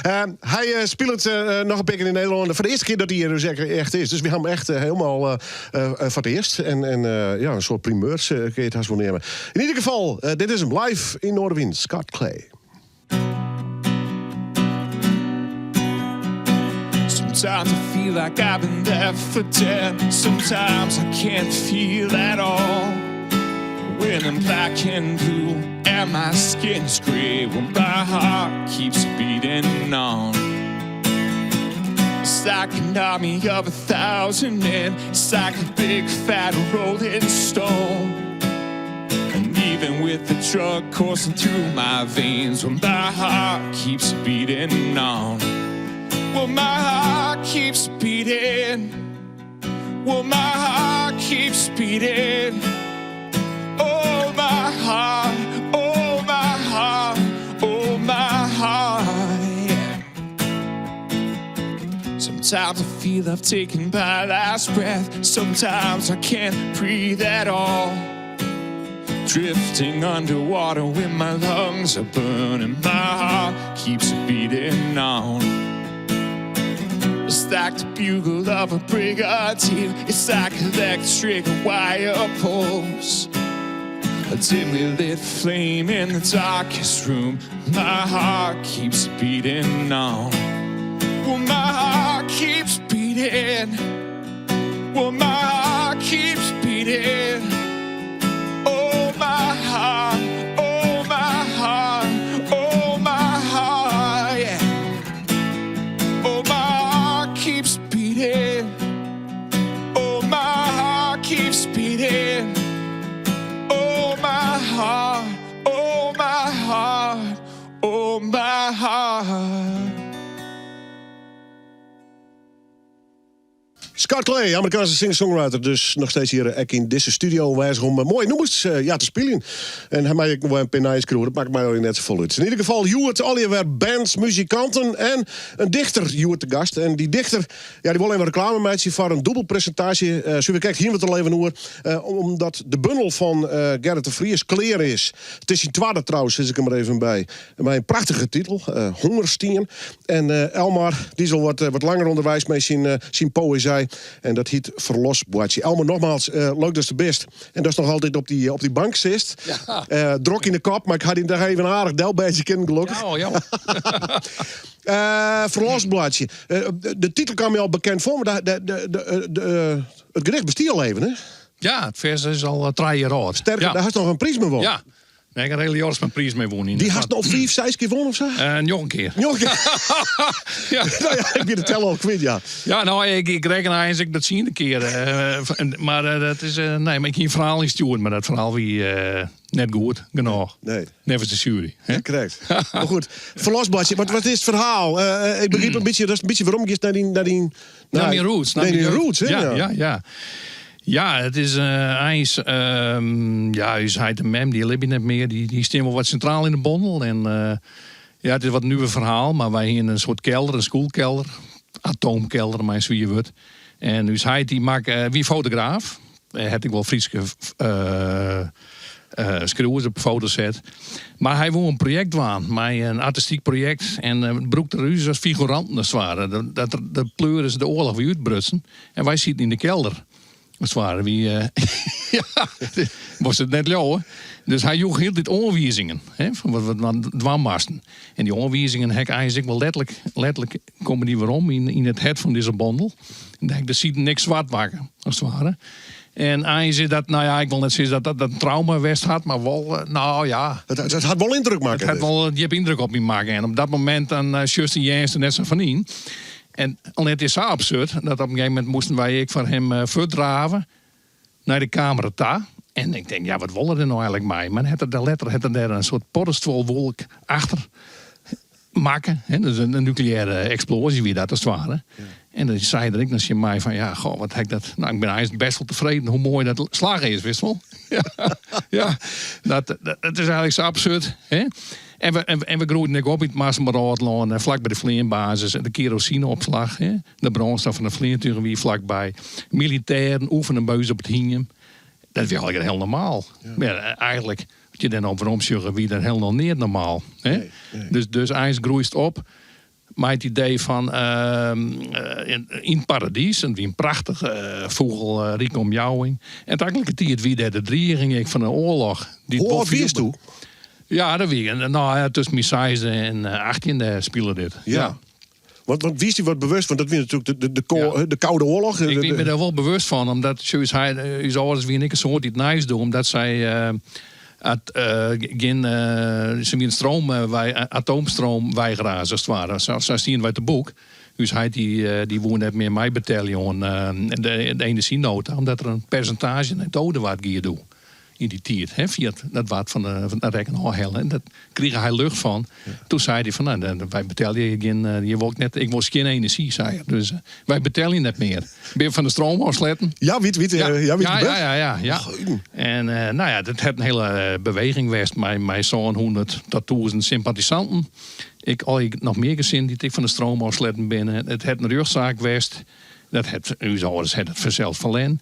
Um, hij uh, speelt uh, nog een keer in Nederland. Voor de eerste keer dat hij er dus echt- echt is. Dus we hebben hem echt uh, helemaal uh, uh, voor het eerst. En, en uh, ja, een soort primeurs uh, kun je het haast wel nemen. In ieder geval, uh, dit is hem live in Noardewyn. Scott Clay. Sometimes I feel like I've been left for dead. Sometimes I can't feel at all. When I'm black and blue and my skin's grey, well, my heart keeps beating on. It's like an army of 1,000 men. It's like a big fat rolling stone. And even with the drug coursing through my veins, well, my heart keeps beating on. Well, my heart keeps beating. Well, my heart keeps beating. Oh, my heart, oh, my heart, oh, my heart. Yeah. Sometimes I feel I've taken my last breath. Sometimes I can't breathe at all. Drifting underwater when my lungs are burning. My heart keeps beating on. It's like the bugle of a brigadier. It's like electric wire pulls. A dimly lit flame in the darkest room. My heart keeps beating on. Well, my heart keeps beating. Well, my heart keeps beating. Oh, my heart, oh, my heart, oh, my heart, yeah. Oh, my heart keeps beating. Oh, my heart keeps beating. Oh, my heart, oh, my heart, oh, my heart. Scott Clay, Amerikaanse singer-songwriter, dus noch steeds hjir ek yn dizze studio oanwêzich om moaie nûmers ja, te spyljen. En hy mei ek noch in pear nije skriuwe, dat makket my allegear net safolle út. Yn ieder gefal hjoed allegear wer bands, muzikanten en in dichter hjoed te gast. En dy dichter, ja, dy wol even reklame meitsje foar in dûbelpresintaasje. Uh, Suver krekt hiene we it al even oer, omdat de bundel fan Gerrit de Vries klear is. It is syn twadde trouwens, sis ik der mar even by. Mei in prachtige titel, Hongerstien. En Elmar, dy is al wat, wat langer ûnderweis mei syn, syn poëzy. En dat hyt Ferlosboatsje. Elmar, nogmaals, leuk datst der bist. En datst noch altyd op dy, op dy bank sitst. Ja. Drok yn de kop, mar ik ha dy dêr even aardich delbêdzje kinnen, gelokkich. Ja, ja. Ferlosboatsje. De titel kaam my al bekend foar, mar de, de, de, de, it gedicht bestie al even, hè? Ja, it fers is al 3 jier âld. Sterker, ja. dêr hast noch in priis mei wûn. Ja. Nee, ik ha Rely Jorritsma priis mei wûn. Dy hast no fiif, seis kear wûn of sa? Njoggen kear. Njoggen kear? ja. Nou ja, ik bin de teller al kwyt, ja. Ja, no, ik, ik rekken eins ek de tsiende kear. Mar dat is, nee, mar ik hie in ferhaal ynstjoerd, mar dat ferhaal wie net goed genôch. Nee. Neffens de sjuery. Hè? Ja, krekt. Mar goed, Ferlosboatsje, wat, wat is it ferhaal? Ik begryp in bytsje, datst in bytsje werom giest nei dyn... Nei dyn Nei myn roots. Nei dyn roots, hè? Ja, ja, ja. Ja, it is eins... ja, ús heit en mem, dy libje net mear. Dy, dy stean wol wat sintraal yn de bondel. En ja, it is wat nuver ferhaal, mar wy hiene in soart kelder, in skûlkelder. Atoomkelder, mei in swier wurd. En ús heit dy makke, wie fotograaf. Hy hat ek wol Fryske skriuwers op foto set. Mar hy woe in projekt dwaan, mei in artistyk projekt. En brûkte er ús as figuranten as it ware. Dat de pleuris de oarloch wie útbrutsen en wy sieten yn de kelder. As it ware wie, ja, wolst it net leauwe. Dus hy joech hieltyd oanwizingen, hè, fan wat we dwaan moasten. En dy oanwizingen ha ik eins ek wol letterlik, letterlik komme dy werom yn, yn it hert fan dizze bondel. En dêr ha ik de siden ek swart makke, as it ware. En eins is dat, no ja, ik wol net sizze dat dat in trauma west hat, mar wol, no ja. Dat hat wol yndruk makke. It hat wol djip yndruk op my makke. En op dat momint dan sjochst en hearst der net sa fan yn. En it is sa absurd dat op in gegeven momint moasten wy ek foar him fuortdrave nei de kamera ta. En ik tink, ja, wat wol er der no eigenlik mei? Mar hat er dêr letter hat er dêr in soart poddestuolwolk achter makke. Hè, dus in nukleêre eksploazje wie dat as it ware. En dan sei er ek noch tsjin my fan, ja, goh, wat ha ik dat... No, ik bin eins bêst wol tefreden hoe moai dat slagge is, witst wol. Ja, dat, dat is eigenlik sa absurd. Hè? En we, en we groeiden ek op yn it Marsum-Rôdlân, flak by de fleanbasis en de kerosineopslach. Hè? De brânstof fan de fleantugen wie flakby. Militêren oefenen by ús op it hiem. Dat wie allegear hiel normaal. Ja. Eigenlik, as je dêr no werom sjogge, wie dat hielendal neat normaal. Hè? Nee, nee. Dus, dus eins groeist op mei it idee fan yn it paradys. It wie in prachtige fûgelrike omjouwing. En tagelikertiid wie dêr de driging ek fan de oarloch. Hoe âld wiest doe? Ja, dat wie, no ja, tusken myn seisde en achttjinde spile dit. Ja. Want, want wiest dy wat bewust, want dat wie natuerlik de, de, de, ko- Ja. de Koude Oarloch. Ik wie my dêr wol bewust fan, omdat sjoch, hy, ús âlders wiene ek in soad yn it nijs doe, omdat sy eh, at, eh, gjin, eh, se wiene stroom, eh, wij, atoomstroomweigeraars as it ware. Sa, sa stiene wy te boek. Us heit dy, eh, dy woe net mear meibetelje oan eh, de, de enerzjynota, omdat der in persintaazje nei it Odenwaard gie doe. Yn dy tiid, hè, fia it, dat waard fan de, fan de rekken ôfhelle. En dat krige hy lucht fan. Toen sei hy fan, nou, dan, wy betelje gjin, eh, je wol ik net, ik wol skjin enerzjy, sei er. Dus eh, wy betelje net mear. Bin fan de stroom ôfsletten. Ja, wie, wie, ja, ja, wie ja, ja, ja, ja, ja. Goeie. En eh, nou ja, dat hat in hiele eh, beweging west mei, mei 700 tot 1000 sympathisanten. Ik al ik noch mear gesin dy't ek fan de stroom ôfsletten binne. It hat in rjochtsaak west. Dat hat ús âlders hat it fansels ferlern.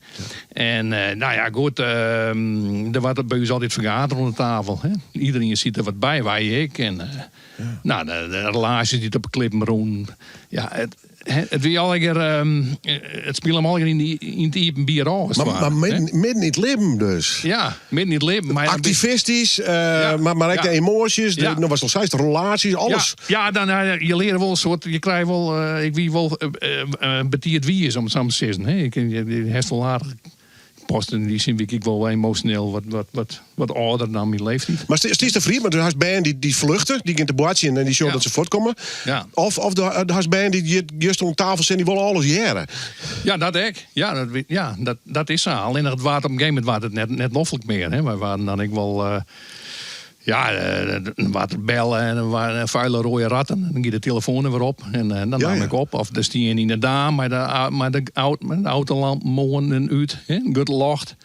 En eh, nou ja, goed, ehm, der waard by ús altyd fergadere oan de tafel. Hè. Iedereen siet der wat by, wy ek. En, eh, nou, de, de relaasjes dy't op de klippen rûnen. Ja, it, hè, it wie allegear, ehm, it spile him allegear yn, die- yn it iepenbier ôf. as it Maar, ware, maar hè. midden, midden yn it libben dus. Ja, midden yn it libben. Maar ja, dan bin- Activistisch, eh, Ja. maar, maar ek Ja. de emoasjes, de, Ja. nou, was al zei, de relaties, alles. Ja, ja dan, eh, je leert wel een soort, je krijgt wel, eh, ik wie wel eh, eh, betiert wie is, om het zo maar te zeggen. Hè. Ik, je, je hebt wel aardig, past in die zin wie ik wel emotioneel wat, wat, wat, wat ouder dan mijn leeftijd. Maar het is de vriend, want er has band die, die vluchten, die gaan te boatje en die zorgen Ja. dat ze voortkomen. Ja. Of, of de, de has band die ju- juist om tafel zijn, die willen alles jaren. Ja, dat ik. Ja, dat, ja, dat, dat is zo. Alleen het water op een gegeven moment was het net, net loffelijk meer. Hè. Wij waren dan ik wel. eh, ja, eh, er waren bellen en er waren vuile rode ratten. En dan ging de telefoon er weer op. En eh, dan Ja, nam ja. ik op. Of er stond in de dam, maar de, ou- maar de, oud, maar de autolamp mooi en uit. Hè, een gut locht.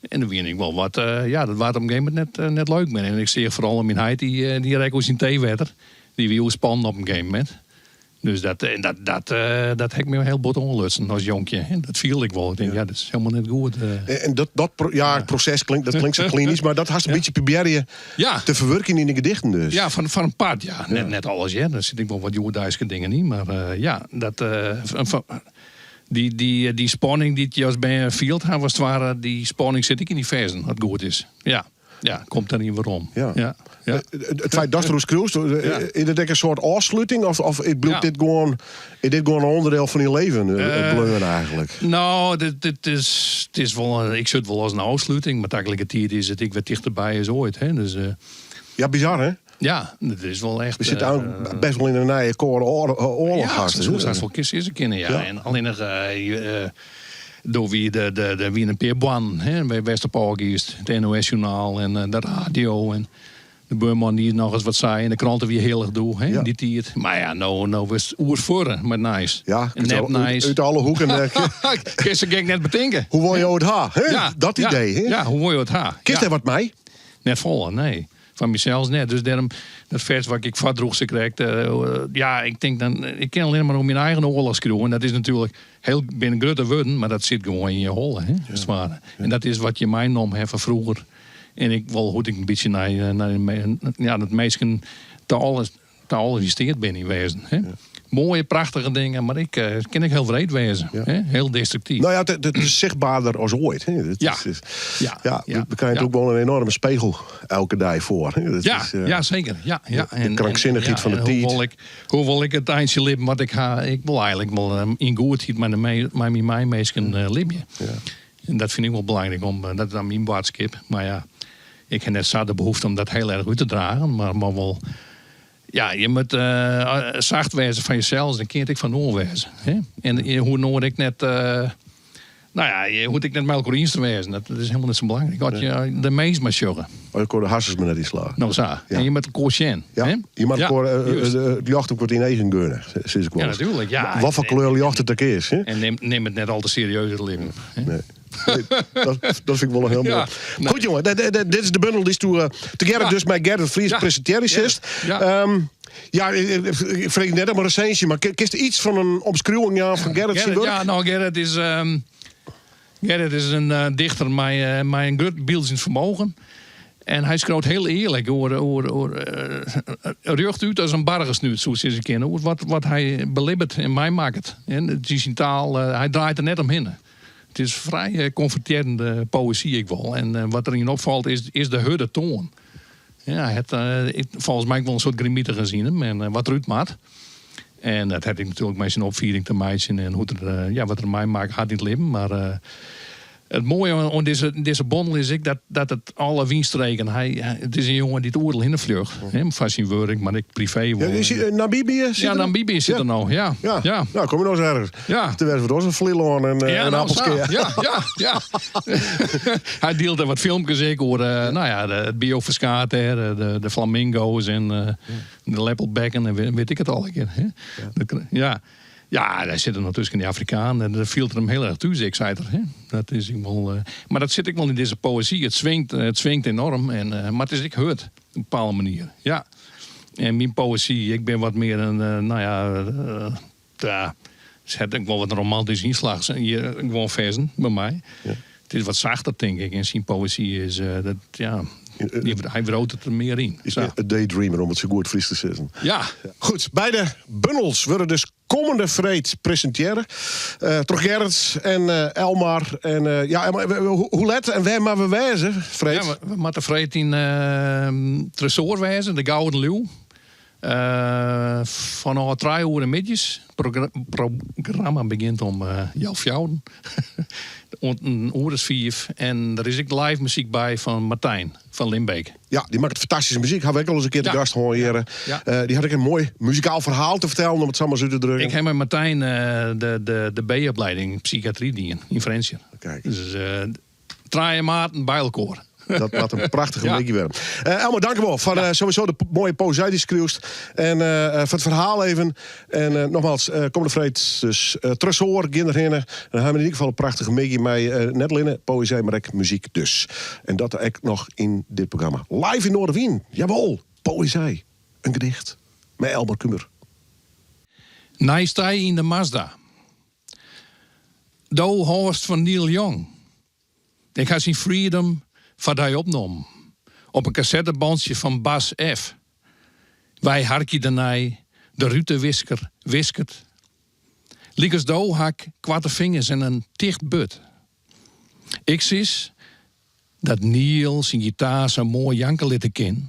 En dan wist ik wel wat. eh, ja, dat was op een gegeven moment net, eh, net leuk meer. En ik zie vooral mijn heid, die, eh, die reed zijn theewetter. Die wiel spannen op een gegeven moment. Dus dat, eh, dat, dat, eh, dat heb ik me heel bot ongelutsen als jonkje. En dat viel ik wel. Ik denk, ja, dat is helemaal net goed. eh. En, en dat, dat pro- ja, het proces klinkt, dat klinkt zo klinisch, maar dat has een beetje proberen je Ja. te verwerken in de gedichten dus. Ja, van, van een part, ja. Net, net alles, ja. Daar zit ik wel wat Joerdijske dingen in. Maar eh, ja, dat, eh, van, van- die, die, die spanning die het juist bij een field had, was het ware, die spanning zit ik in die versen, wat goed is. Ja, ja komt daar niet weer om. Ja. Ja, ja. Eh, Het, het feit dat er schreeuwt, eh, Ja. is dat ook een soort afsluiting? Of, of ik bedoel, Ja. dit gewoon, is dit gewoon een onderdeel van je leven, eh, het bleuren eigenlijk? Nou, dit, dit is, het is wel, een- ik zit wel als een afsluiting, maar tegelijkertijd is het, ik werd dichterbij als ooit. Hè. Dus eh, Ja, bizar hè? ja, het is wel echt... We zitten eh, ook best wel in een nije koude oorlog. Ja, haast, hè? zo zou het wel kist is kennen, ja. Ja. En alleen nog eh, je, eh, door wie de, de, de wie een peer Boan, hè, bij Westerpark is, het NOS-journaal en eh, de radio en de buurman die nog eens wat zei en de kranten wie heel erg doe, hè, Ja. die tiert. Maar ja, nou, nou was het oervoren met nice. Ja, En kunt nep al- uit, nice. uit alle hoeken. eh, Kun je net bedenken. Hoe wil je het ha? Hè? Ja, dat ja, idee. Hè? Ja, hoe wil je het ha? Kist Ja. er wat mij? Net vol, nee. Van mezelf net. Dus daarom, dat vers wat ik vatdroeg ze kreeg. eh, ja, ik denk dan, ik ken alleen maar om mijn eigen oorlog schreeuwen. En dat is natuurlijk heel binnen grote woorden, maar dat zit gewoon in je holle, hè, als het ware. En dat is wat je mij nam hè, van vroeger. En ik wil goed ik een beetje naar, eh, naar de me- ja, dat meisje te alles, te alles gesteerd ben in wezen. Hè. Mooie, prachtige dingen, maar ik eh, ken ik heel wreed wezen. Hè? Heel destructief. Nou ja, het, het is zichtbaarder als ooit. Hè? Het Ja. is, is- Ja. ja, Ja. We, we krijgen Ja. ook wel een enorme spiegel elke dag voor. Hè? Dat Ja, is, eh, ja, zeker. Ja, ja. de krankzinnigheid van de en tijd. Hoewel ik, hoewel ik het eindje lip wat ik ga, ik wil eigenlijk wel eh, in goedheid met de me- met mijn mijn meesken eh, lipje. En dat vind ik wel belangrijk, om, eh, dat is dan mijn boodschap. Maar ja, ik heb net zo de behoefte om dat heel erg uit te dragen. Maar, maar wel, ja, je moet eh, zacht wezen van jezelf, dan kind ik van oor wezen. Hè? En eh, hoe noord ik net. eh, nou ja, je hoeft ik net met elkaar eens te wezen. Dat, dat is helemaal niet zo belangrijk. Had je de meest maar sjoggen. Oh, ik hoor de hassers me net iets slagen. Nou, zo. Ja. En je met elkaar zien. Ja, hè? je mag Ja, hoor, eh, juist. eh, het jacht ook wat in eigen gunnen, sinds ik wel Ja, eens. natuurlijk, ja. Wat voor kleur jacht het ook is. Hè? En neem, neem het net al te serieus het leven. hè? Nee. Nee, dat, dat vind ik wel een heel mooi. Ja, nee. Goed jongen, dit, dit- dit is de bundel die is toe, eh, te Gerrit Ja. dus met Gerrit Vries Ja. presenteert is. Ja. Ehm, ja, ik, ik- ik vreeg net om een recensie, maar kist iets van een omschrijving ja, van Gerrit zijn Gerrit, werk? ja, nou, Gerrit is, ehm, Gerrit is een eh, dichter met, eh, met een groot beeldend vermogen. En hij schreeuwt heel eerlijk over, over, over, eh, rucht uit als een bargesnuit, zoals ze kennen. Over wat, wat hij belibbert en mij maakt. En het is zijn taal, eh, hij draait er net omheen. Het is vrij eh, confronterende poëzie, ik wel. En eh, wat erin opvalt is, is de hudde toon. Ja, het, eh, ik, volgens mij wel een soort grimieter gezien hem en eh, wat Ruud maat. En dat hat ek natuerlik mei syn opfieding te meitsjen en hoe't er, ja, wat er meimakke hat yn it libben. Mar it moaie oan dizze, dizze bondel is ek dat, dat it alle wynstreken. Hy, it is in jonge dy't oeral hinne fljocht. Hè, foar syn wurk, mar ek privee wol. Ja, is hy, Namibië? Ja, Namibië sit er no. Ja. Ja. Ja. Nou, kom je noch eens ergens. Ja. Te wer wat een Flylân en, Ja, en nou, Appelskea. sa. Ja, ja, ja. Hy dielde wat filmkes ek oer nou ja, de, it bioferskaat dêr, de, de flamingo's en de leppelbekken en weet ik it allegear. Hè? Dat ja. Ja, dêr sit er noch tusken dy Afrikanen en dêr fielt er him hiel erch thús, ek seit er. Hè? Dat is ek wol, mar dat sit ek wol yn dizze poëzy. It swingt, it swingt enorm, en, mar it is ek hurd op in bepaalde manier. Ja. En myn poëzy, ik bin wat mear in, nou ja, ja, it hat ek wol wat in romantyske ynslach, hjir gewoan fersen by my. It is wat sachter, tink ik. En syn poëzy is, dat, ja, die, hy wriuwt it der mear yn. Is Sa. in daydreamer, om it sa goed Frysk te sizzen. Ja. Goed, beide bundels wurde dus kommende freed presintearre. Troch Gerrit en Elmar. En, ja, Elmar, hoe let en wêr moatte we wêze, freed? Ja, we moatte freed yn Tresoar wêze, de Gouden Liuw. Fanôf trije oere middeis. Programma begjint om healwei fjouweren. Oant in oere as fiif. En der is ek live muzyk by fan Martijn van Limbeek. Ja, dy makket fantastyske muzyk. Ha we ek al ris in kear te gast hân hjir. Dy hat ek in moai muzikaal ferhaal te fertellen, om it sa mar ris út te drukken. Ik ha mei Martijn de B-oplieding psychiatry dien yn Frjentsjer. Kijk. Dus trije maten by elkoar. Dat moat in prachtige Ja. middei wurde. Elmar, dankjewol foar sowieso de moaie poëzy dy'tst skriuwst. En foar it ferhaal even. En nogmaals, kommende freed dus Tresoar, gean derhinne. Dan ha we yn ieder gefal in prachtige middei mei net allinne poëzy, mar ek muzyk dus. En dat ek noch yn dit programma. Live yn Noardewyn, jawol, poëzy. In gedicht mei Elmar Kumer. Neist dy yn de Mazda. Do hâldst fan Neil Young. Ik ha syn Freedom foar dy opnommen. Op in kassettebantsje fan Bas F. Wy harkje dernei, de rutewisker wisket. Lykas do ha ik koarte fingers en in ticht burd. Ik sis dat Neil syn gitaar sa moai janke litte kin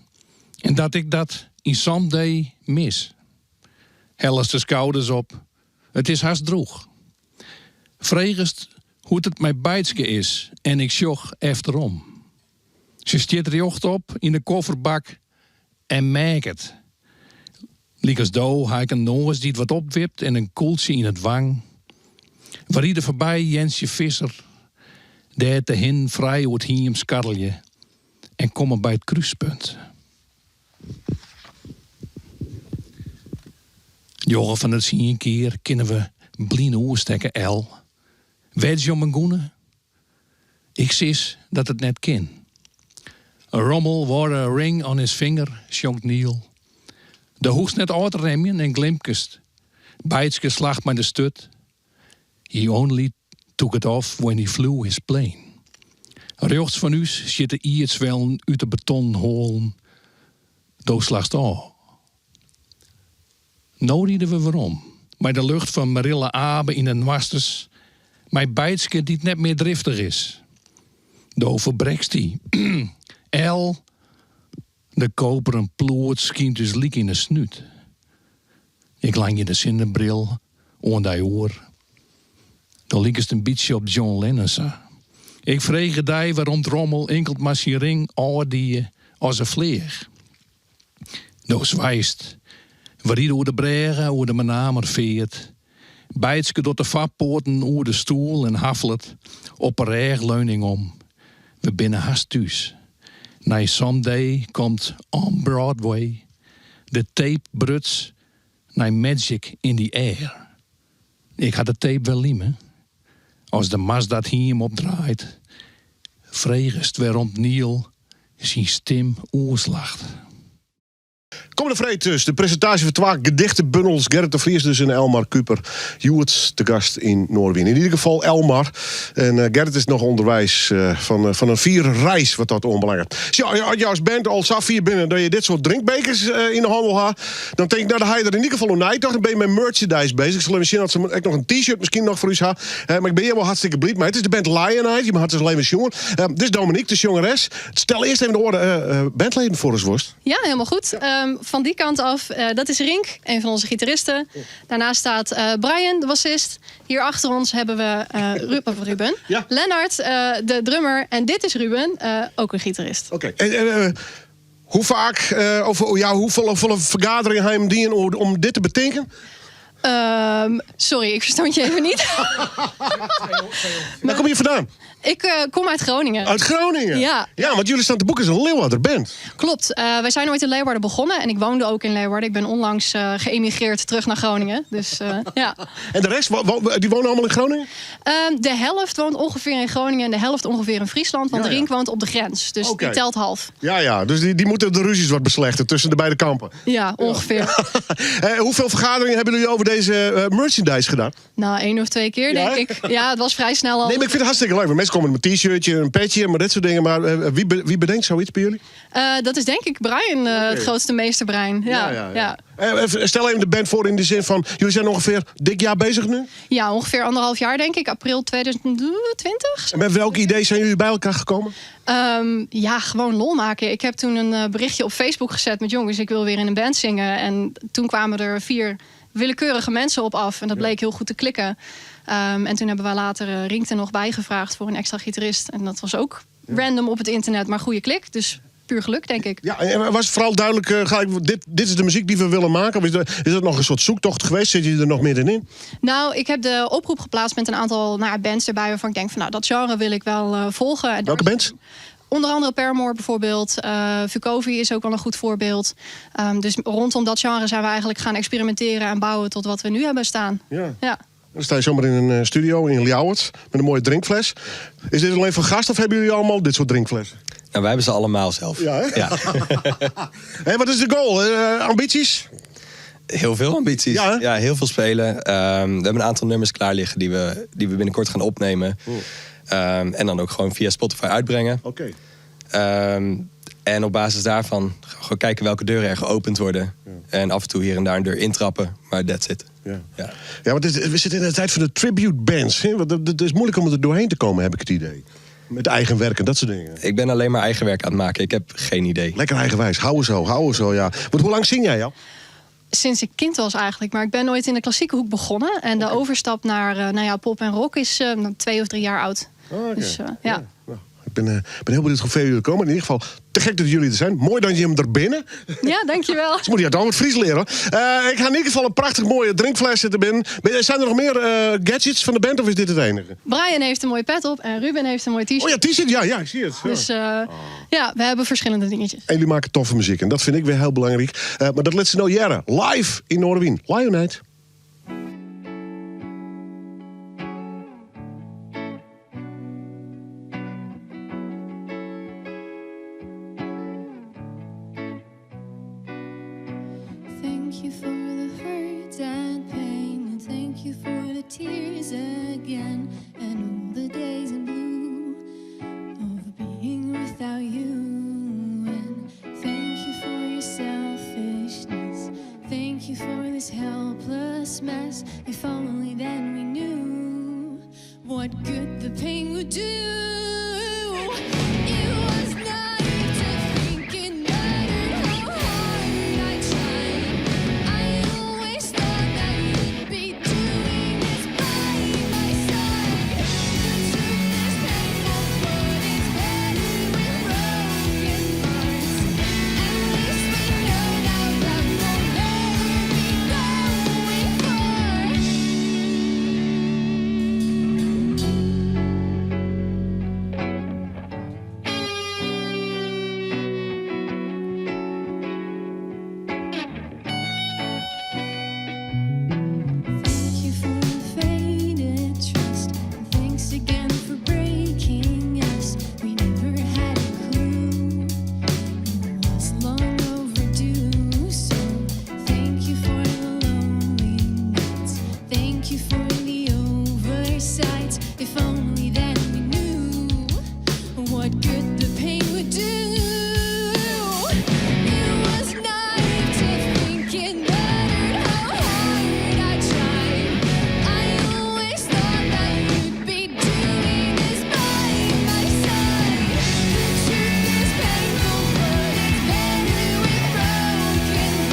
en dat ik dat yn Someday mis. Hellest de skouders op, it is hast drûch. Fregest hoe't it mei Beitske is en ik sjoch efterom. Se stiet rjochtop yn de kofferbak en meaket. Lykas do ha ik in noas dy't wat opwipt en in kûltsje yn it wang. We ride foarby Jentsje Visser, dêr't de hinnen frij oer it hiem skarrelje en komme by it krúspunt. Njoggen fan de tsien kear kinne we blyn oerstekke, El. Wedzje om in gûne? Ik sis dat it net kin. Rommel wore a ring on his finger, sjongt Neil. Do hoechst net ôf te remjen en glimkest. Beitske slacht mei de sturt. He only took it off when he flew his plane. Rjochts fan ús sjitte ierdswellen út de betonnen hoalen. Do slachst ôf. No ride we werom, mei de lucht fan Marille Abe yn de noasters, mei Beitske dy't net mear driftich is. Do ferbrekst dy. El, de koperen ploert skynt ús lyk yn 'e snút. Ik langje de sinnebril oan dy oer. Do likest in bytsje op John Lennon sa. Ik frege dy wêrom't Rommel inkeld mar syn ring ôfdie as er fleach. Do swijst. We ride oer de brêge oer de Menamer Feart. Beitske docht de foarpoaten oer de stoel en haffelet op 'e rêchleuning om. We binne hast thús. Nei Someday komt On Broadway. De tape bruts nei Magic in the Air. Ik ha de tape wer lime. As de Mazda it hiem opdraait, fregest wêrom't Neil syn stim oerslacht. Kommende freed dus de presintaasje fan twa gedichtebundels. Gerrit de Vries dus en Elmar Kuper. Hjoed te gast yn Noardewyn. Yn ieder gefal Elmar. En Gerrit is noch ûnderweis fan, fan in fiere reis wat dat oanbelanget. Ja, as je as band al sa fier binne dat je dit soart drinkbekers yn de hannel ha, dan tink ik, nou, dan ha je der yn ieder gefal oer neitocht. Dan binne je mei merchandise bezich. Ik sil even sjen oft se ek noch in t-shirt miskien noch foar ús ha. Mar ik bin hjir wol hartstikke bliid mei. It is de band Lionite. Je ha se al even sjoen. Dit is Dominique, de sjongeres. Stel earst even de oare bandleden foar as wolst. Ja, helemaal goed. van die kant af. Dat is Rink, een van onze gitaristen. Daarnaast staat Brian, de bassist. Hier achter ons hebben we Ruben. Ja. Lennart, de drummer. En dit is Ruben, ook een gitarist. Oké. En hoe vaak, of ja, hoeveel vergaderingen ga je hem dienen om dit te bedenken? Sorry, ik verstond je even niet. Waar kom je vandaan? Ik kom uit Groningen. Uit Groningen? Ja. Ja, want jullie staan te boeken als een Leeuwarder band. Klopt. Wij zijn ooit in Leeuwarden begonnen en ik woonde ook in Leeuwarden. Ik ben onlangs geëmigreerd terug naar Groningen. Dus, ja. En de rest, die wonen allemaal in Groningen? De helft woont ongeveer in Groningen en de helft ongeveer in Friesland. Want Ja, ja. Rink woont op de grens, dus die telt half. Ja, ja, dus die moeten de ruzies wat beslechten tussen de beide kampen. Ja, ongeveer. Hoeveel vergaderingen hebben jullie over deze merchandise gedaan? Nou, 1 of 2 keer, Ja, denk hè? ik. Ja, het was vrij snel al. Nee, maar ik vind het hartstikke leuk. Want mensen komen met een t-shirtje, een petje, maar dat soort dingen. Maar wie bedenkt zoiets bij jullie? Dat is denk ik Brian, het grootste meesterbrein. Ja, ja. Even, stel even de band voor in de zin van... jullie zijn ongeveer dik jaar bezig nu? Ja, ongeveer anderhalf jaar denk ik. April 2020. En met welk idee zijn jullie bij elkaar gekomen? Ja, gewoon lol maken. Ik heb toen een berichtje op Facebook gezet met... jongens, ik wil weer in een band zingen. En toen kwamen er 4 willekeurige mensen op af. En dat bleek heel goed te klikken. En toen hebben we later Rink er nog bijgevraagd voor een extra gitarist. En dat was ook random op het internet, maar goede klik. Dus puur geluk, denk ik. Ja, en was het vooral duidelijk, dit is de muziek die we willen maken? Of is dat nog een soort zoektocht geweest? Zit je er nog middenin? Nou, ik heb de oproep geplaatst met een aantal bands erbij... waarvan ik denk van, dat genre wil ik wel volgen. En Welke daar bands? Onder andere Paramore bijvoorbeeld. Vukovi is ook wel een goed voorbeeld. Dus rondom dat genre zijn we eigenlijk gaan experimenteren en bouwen tot wat we nu hebben staan. Dan sta je zomaar in een studio in Ljouwert met een mooie drinkfles. Is dit alleen voor gasten of hebben jullie allemaal dit soort drinkflessen? Nou, wij hebben ze allemaal zelf. Ja, hè? Ja. Hey, wat is de goal? Ambities? Heel veel ambities. Ja, hè? Ja, heel veel spelen. We hebben een aantal nummers klaar liggen die we binnenkort gaan opnemen. En dan ook gewoon via Spotify uitbrengen. En op basis daarvan gewoon kijken welke deuren er geopend worden. En af en toe hier en daar een deur intrappen. Maar that's it. Ja, want we zitten in de tijd van de tribute bands. Hè? Want het is moeilijk om er doorheen te komen, heb ik het idee. Met eigen werk en dat soort dingen. Ik ben alleen maar eigen werk aan het maken. Ik heb geen idee. Lekker eigenwijs. Hou zo, hou zo, ja. Want hoe lang zing jij al? Sinds ik kind was eigenlijk. Maar ik ben nooit in de klassieke hoek begonnen. En de overstap naar pop en rock is 2 of 3 jaar oud. Dus ja. Ja. Nou, ik ben heel benieuwd hoe ver jullie komen. In ieder geval, te gek dat jullie er zijn. Mooi dat je hem er binnen. Ja, dankjewel. Ze moeten je dan wat Fries leren. Ik ga in ieder geval een prachtig mooie drinkfles zitten binnen. Zijn er nog meer gadgets van de band of is dit het enige? Brian heeft een mooie pet op en Ruben heeft een mooi t-shirt. Oh ja, t-shirt. Ja, ja, ik zie het. Ja. Dus we hebben verschillende dingetjes. En jullie maken toffe muziek en dat vind ik weer heel belangrijk. Maar dat laat ze nou jaren. Live in Noardewyn. Lionite. Thank you for the hurt and pain, and thank you for the tears again, and all the days in blue of being without you. And thank you for your selfishness, thank you for this helpless mess. If only then we knew what good the pain would do. It was naive to think it mattered how hard I tried. I always thought that you'd be doing this by my side. The truth is painful, but it's better with broken hearts. At least we know now that we'll never be going far. Thank you for the faded trust. And thanks again for breaking us. We never had a clue. It was long overdue. So thank you for the lonely nights. Thank you for the oversight. If only then we knew what good the pain would do. It was naive to think it mattered how hard I tried. I always thought that you'd be doing this by my side. The truth is painful, but it's better with broken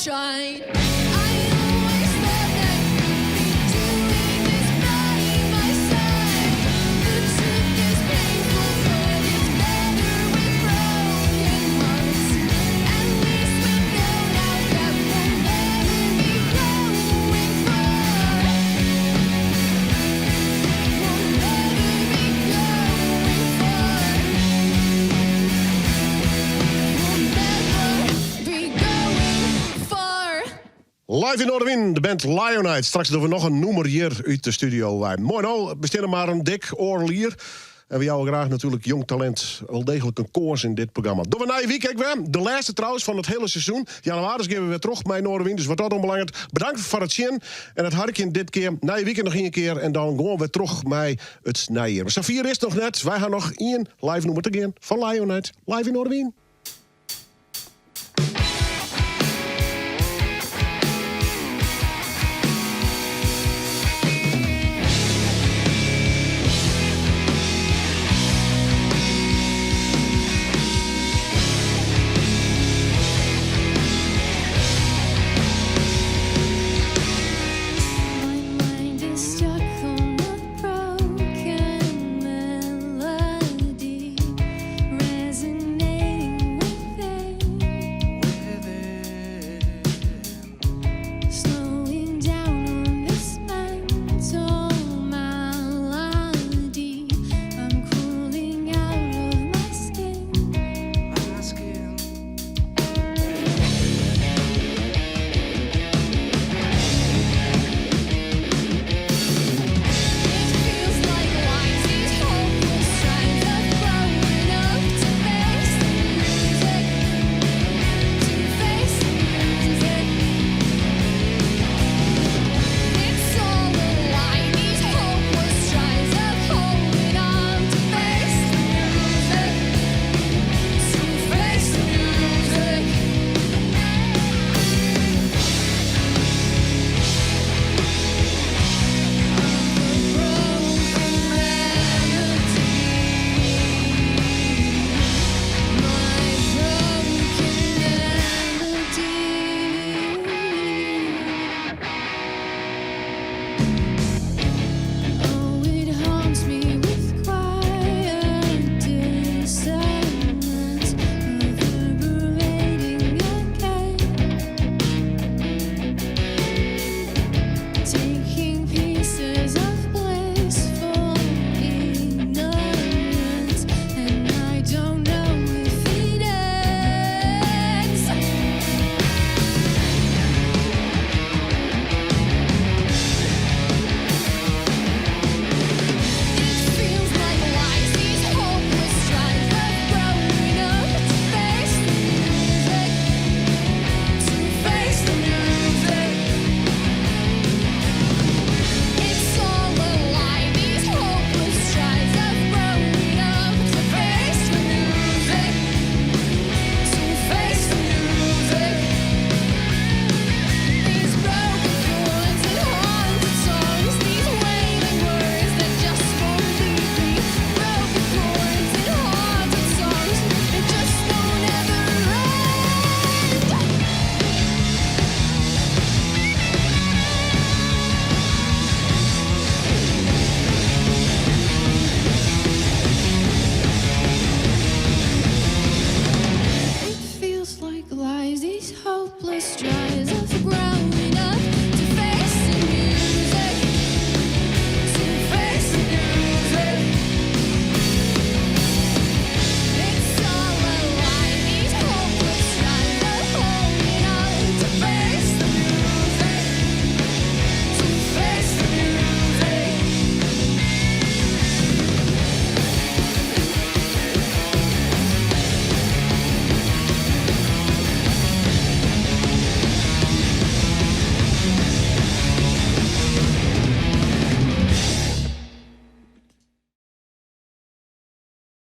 sunshine. I always thought that we'd be doing this by my side. The truth is painful, but it's better with broken hearts. At least we know now that we'll never be going far. We'll never be going far. We'll never be going far. Live yn Noardewyn, de band Lionite. Straks dogge we noch in nûmer hjir út de studio. Wy. Moai no, besteane mar in dik oardel jier. En we jouwe graach natuerlik jong talint wol deeglik in kâns yn dit programma. Dogge we nije wike ek wer. De lêste trouwens fan it hiele seizoen. Jannewaris geane we wer troch mei Noardewyn. Dus wat dat oanbelanget, bedankt foar it sjen. En it harkjen dit kear. Nije wike noch ien kear. En dan gewoan wer troch mei it nije jier. Mar safier is it noch net. Wy ha noch ien live nûmer te gean fan Lionite. Live yn Noardewyn.